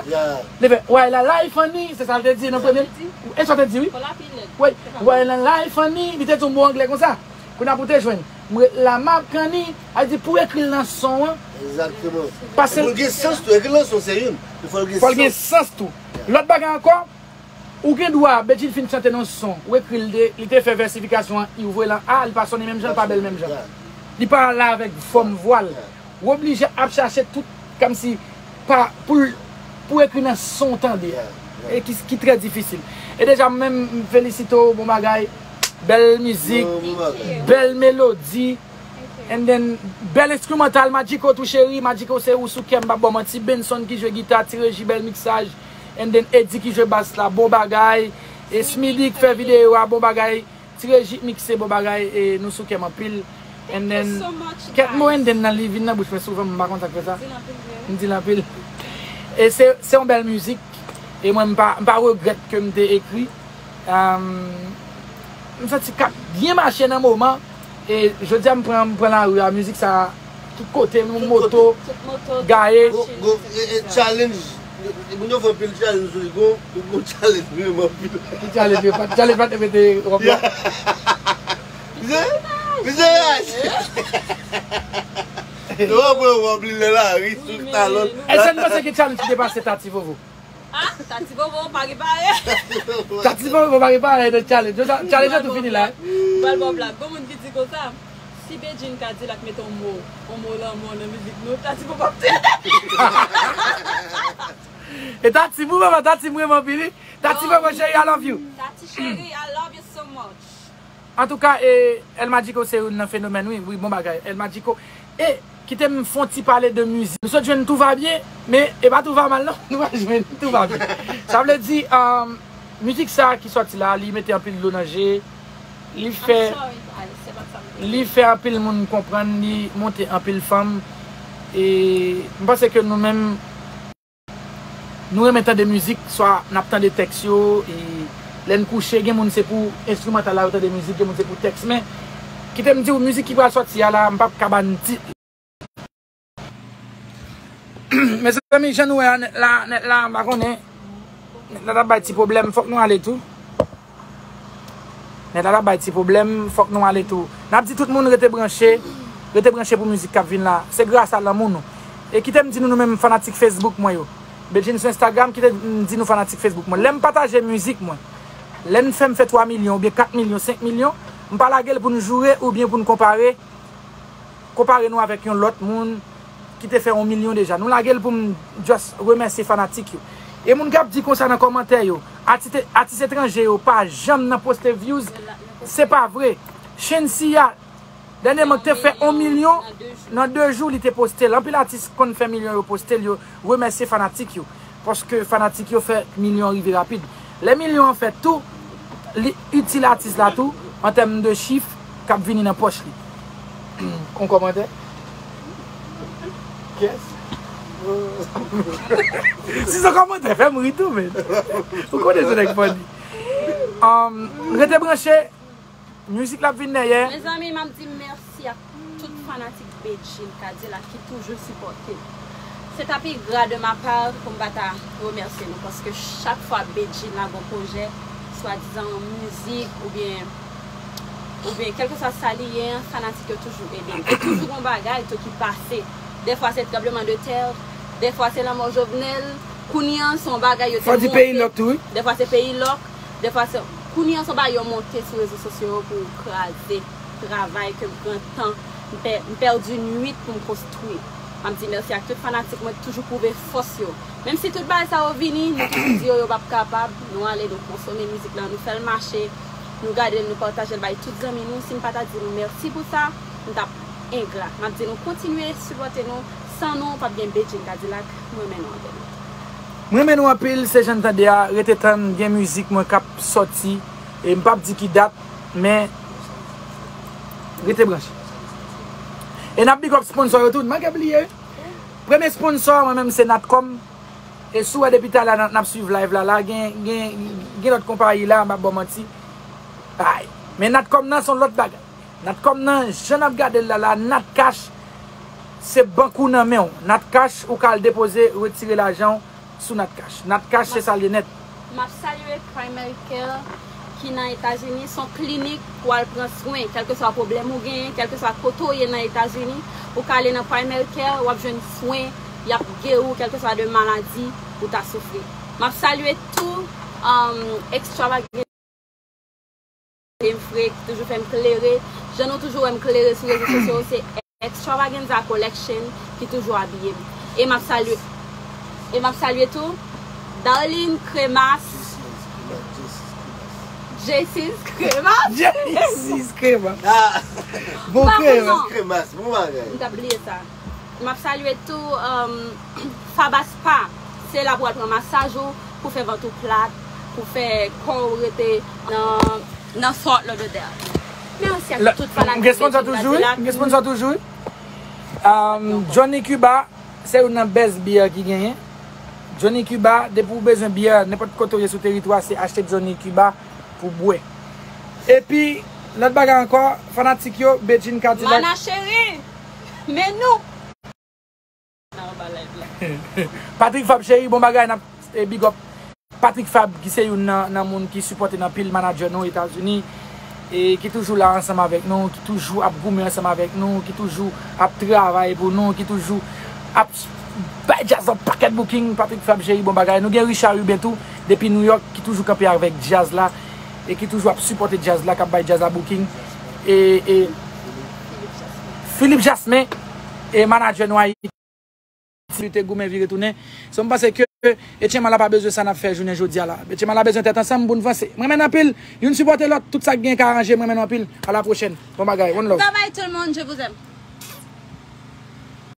Li fè, "While I lie funny," se sa l te di nan premye. E sa l te di, wi. Wi, "While I lie funny," li te di yon mo anglè konsa. Kounye a pou te jwenn, "M ret la m ap kanni." A di pou ekri l nan son an. Egzakteman. Paske pou l gen sans tou, ekri l nan son se youn. Fò l gen sans tou. Lòt bagay ankò, ou gen dwa, Bedjine fin chante nan son, ou ekri l de, li te fè vèsifikasyon an, I, ou voye l an A, li pa sonnen menm jan, li pa bèl menm jan. Li pa ale avèk fòm vwa l. Ou oblije ap chache tout, kòmsi, pa, pou l, pou ekri nan son w tande a. E ki, ki trè difisil. E deja, mwen menm, m felisite w, bon bagay, bèl mizik, bèl melodi, and then, bèl enstrimantal, Magico tou cheri, Magico se ou sou kè m, m p ap ba w manti, Benson ki jwe gita, Ti Reji bèl miksaj, and then Eddy ki jwe bas la, bon bagay, e Smidy ki fè videyo a, bon bagay, Ti Reji mikse, bon bagay, e nou sou kè m anpil. And then, kèk mo and then nan li vin nan bouch mwen souvan, m pa konn sa k fè sa. M di l anpil. E se, se yon bèl mizik, e mwen m pa, m pa regrèt ke m te ekri. Um, m santi k ap byen mache nan moman. E jodi a m pran, m pran lari a, mizik sa, tout kote, nou moto, gaye. Go, go, e, e, challenge. Moun yo fè anpil challenge sou li. Gon, gon challenge menm anpil. Ki challenge yo? Pa t, challenge pa t mete wòb la. Misye, misye rache. Yo wè wòb li lè lari sou talon. Èske n panse ki challenge ki te pase Tati Vovo? Ah, Tati Vovo pa repare. Tati Vovo pa repare nan challenge. Challenge an tou fini la. Bal bòb la. Gon moun ki di konsa, si Bedjine Kadilak mete yon mo, yon mo lanmò nan mizik nou, Tati Vovo ap touye. E Tati, pou mwen, Tati, m renmen anpil, wi. Tati, Vovo cheri, I love you. Tati cheri, I love you so much. Antouka, e, El Magico se youn nan fenomèn, wi, wi, bon bagay. El Magico. E, kite m fè yon ti pale de mizik. Nou sot jwenn Tout va bien, men e pa Tout va mal, non. Nou pa jwenn Tout va bien. Sa vle di, um, mizik sa ki sòti la, li mete anpil dlo nan je. Li fè, li fè anpil moun konprann, li monte anpil fanm. E m panse ke nou menm, nou renmen tande mizik, swa n ap tande tèks yo, e lè n kouche, gen moun se pou enstrimantal la yo tande mizik, gen moun se pou tèks, men kite m di w, mizik ki pral sòti a la, m p ap ka ba n tit. Mezanmi, jan nou wè a, nèt la, nèt la, m pa konnen, nèt la t ap bay ti pwoblèm, fòk nou ale tou. Nèt la t ap bay ti pwoblèm, fòk nou ale tou. N ap di tout moun rete branche, rete branche pou mizik k ap vin la. Se gras a lanmou nou. E kite m di nou, nou menm fanatik Facebook mwen yo. Bedjine sou Instagram, kite m di nou fanatik Facebook mwen. Lè m pataje mizik mwen, lè n fè m fè twa milyon oubyen kat milyon, senk milyon, m pa lage l pou n joure oubyen pou n konpare, konpare nou avèk yon lòt moun ki te fè yon milyon deja. Nou lage l pou m just remèsye fanatik yo. E moun k ap di konsa nan kòmantè yo, atis, atis etranje yo pa janm nan poste views, se pa vre. Shenseea, dènyèman, k te fè yon milyon, nan de jou, li te poste l. Anpil atis konn fè milyon, yo poste l, yo remèsye fanatik yo. Paske fanatik yo fè milyon rive rapid. Lè milyon an fèt tou, li itil atis la tou, an tèm de chif k ap vini nan pòch li. Yon kòmantè? Kiyès? Si se yon kòmantè, fè m ri tou, men. Ou konnen se nèg funny. Um, rete branche. Mizik la ap vin dèyè. Mezanmi, m ap di mèsi ak tout fanatik Bedjine Kadilak ki toujou sipòte m. Se ta pi gra de ma part pou m pa ta remèsye nou, paske chak fwa Bedjine lage yon pwojè, swadizan mizik oubyen, oubyen kèlkeswa sa li ye, fanatik yo toujou ede m. E toujou gon bagay tou ki pase. Dèfwa se tranblemanntè, dèfwa se lanmò Jovenel, kounye a se yon bagay yo te monte. Fò di peyi lòk tou, wi. Dèfwa se peyi lòk. Dèfwa se, kounye a se yon bagay yo monte sou rezo sosyo yo pou kraze travay ke m pran tan, m pè-, m pèdi nwit pou m konstwi. M ap di mèsi ak tout fanatik mwen ki toujou pwouve fòs yo. Menm si tout bagay sa yo vini, nou toujou di yo, yo p ap kapab, nou ale, nou konsome mizik la, nou fè l mache, nou gade l, nou pataje l bay tout zanmi nou. Si m pa ta di nou mèsi pou sa, m t ap engra. M ap di nou kontinye sipòte nou, san nou, p ap gen Bedjine Kadilak, m renmen nou anpil. M renmen nou anpil, se jan n tande a, rete tann, gen mizik mwen k ap sòti, e m p ap di ki dat, men rete branche. E n ap big up sponsor yo tou, n manke bliye. Premye sponsor mwen menm se Natcom. E si w wè depi talè a n ap, n ap swiv live la, la gen, gen, gen lòt konpayi la, m p ap ba w manti. Ay, men Natcom nan se yon lòt bagay. Natcom nan, jan n ap gade l la, la, Natcash, se bank ou nan men w. Natcash, ou ka al depoze, retire lajan w, sou Natcash. Natcash se sa l ye nèt. M ap salye Primary Care ki nan Etazini. Se yon klinik pou al pran swen, kèlkeswa pwoblèm ou genyen, kèlkeswa kote w ye nan Etazini, ou ka ale nan Primary Care, w ap jwenn swen, y ap geri w kèlkeswa de maladi ou ta soufri. M ap salye tou um, Extravaganza m fre, ki toujou fè m klere. Jan nou toujou wè m klere sou rezo sosyo, se Extravaganza Collection ki toujou abiye m. E m ap salye, e m ap salye tou Darlene Cremas. J C's Cremas. J C's Cremas. Ah, Bon Pa kremas. konn non. Cremas, bon bagay. M t ap bliye sa. M ap salye tou um, Faba Spa. Se la pou al pran masaj ou, pou fè vant ou plat, pou fè kò ou rete nan, nan Fort Lauderdale. Mèsi ak tout fanatik M gen sponsor toujou, wi. M gen sponsor toujou, wi. Um, Johnny Cuba, se youn nan best beer ki genyen. Johnny Cuba, depi ou bezwen beer, nenpòt kote ou ye sou teritwa, se achte Johnny Cuba pou bwè. Epi, lòt bagay ankò, fanatik yo, Bedjine Cadillac. Mana cheri, men nou. Nan anba live la. Patrick Fab cheri, bon bagay, n ap eh, big up. Patrick Fab, ki se youn nan, nan moun ki sipòte n anpil, manager nou Etazini, e ki toujou la ansanm avèk nou, ki toujou ap goumen ansanm avèk nou, ki toujou ap travay pou nou, ki toujou ap bay djaz yon pakèt booking. Patrick Fab cheri, bon bagay. Nou gen Richard Ruben tou, depi New York, ki toujou kanpe avèk djaz la, e ki toujou ap sipòte djaz la, k ap bay djaz la booking. E, e Philippe Jasmin, e manager nou Ayiti. Li te goumen vire tounen. So m panse ke Etchenma la pa bezwen sa n ap fè jounen jodi a la. Etchenma la bezwen tèt ansanm pou n vanse. Mwen renmen n anpil. Youn sipòte lòt. Tout sa k gen ka aranje. Mwen renmen nou anpil. A la pwochèn. Bon bagay. One love. Bye bye tout le monde, je vous aime.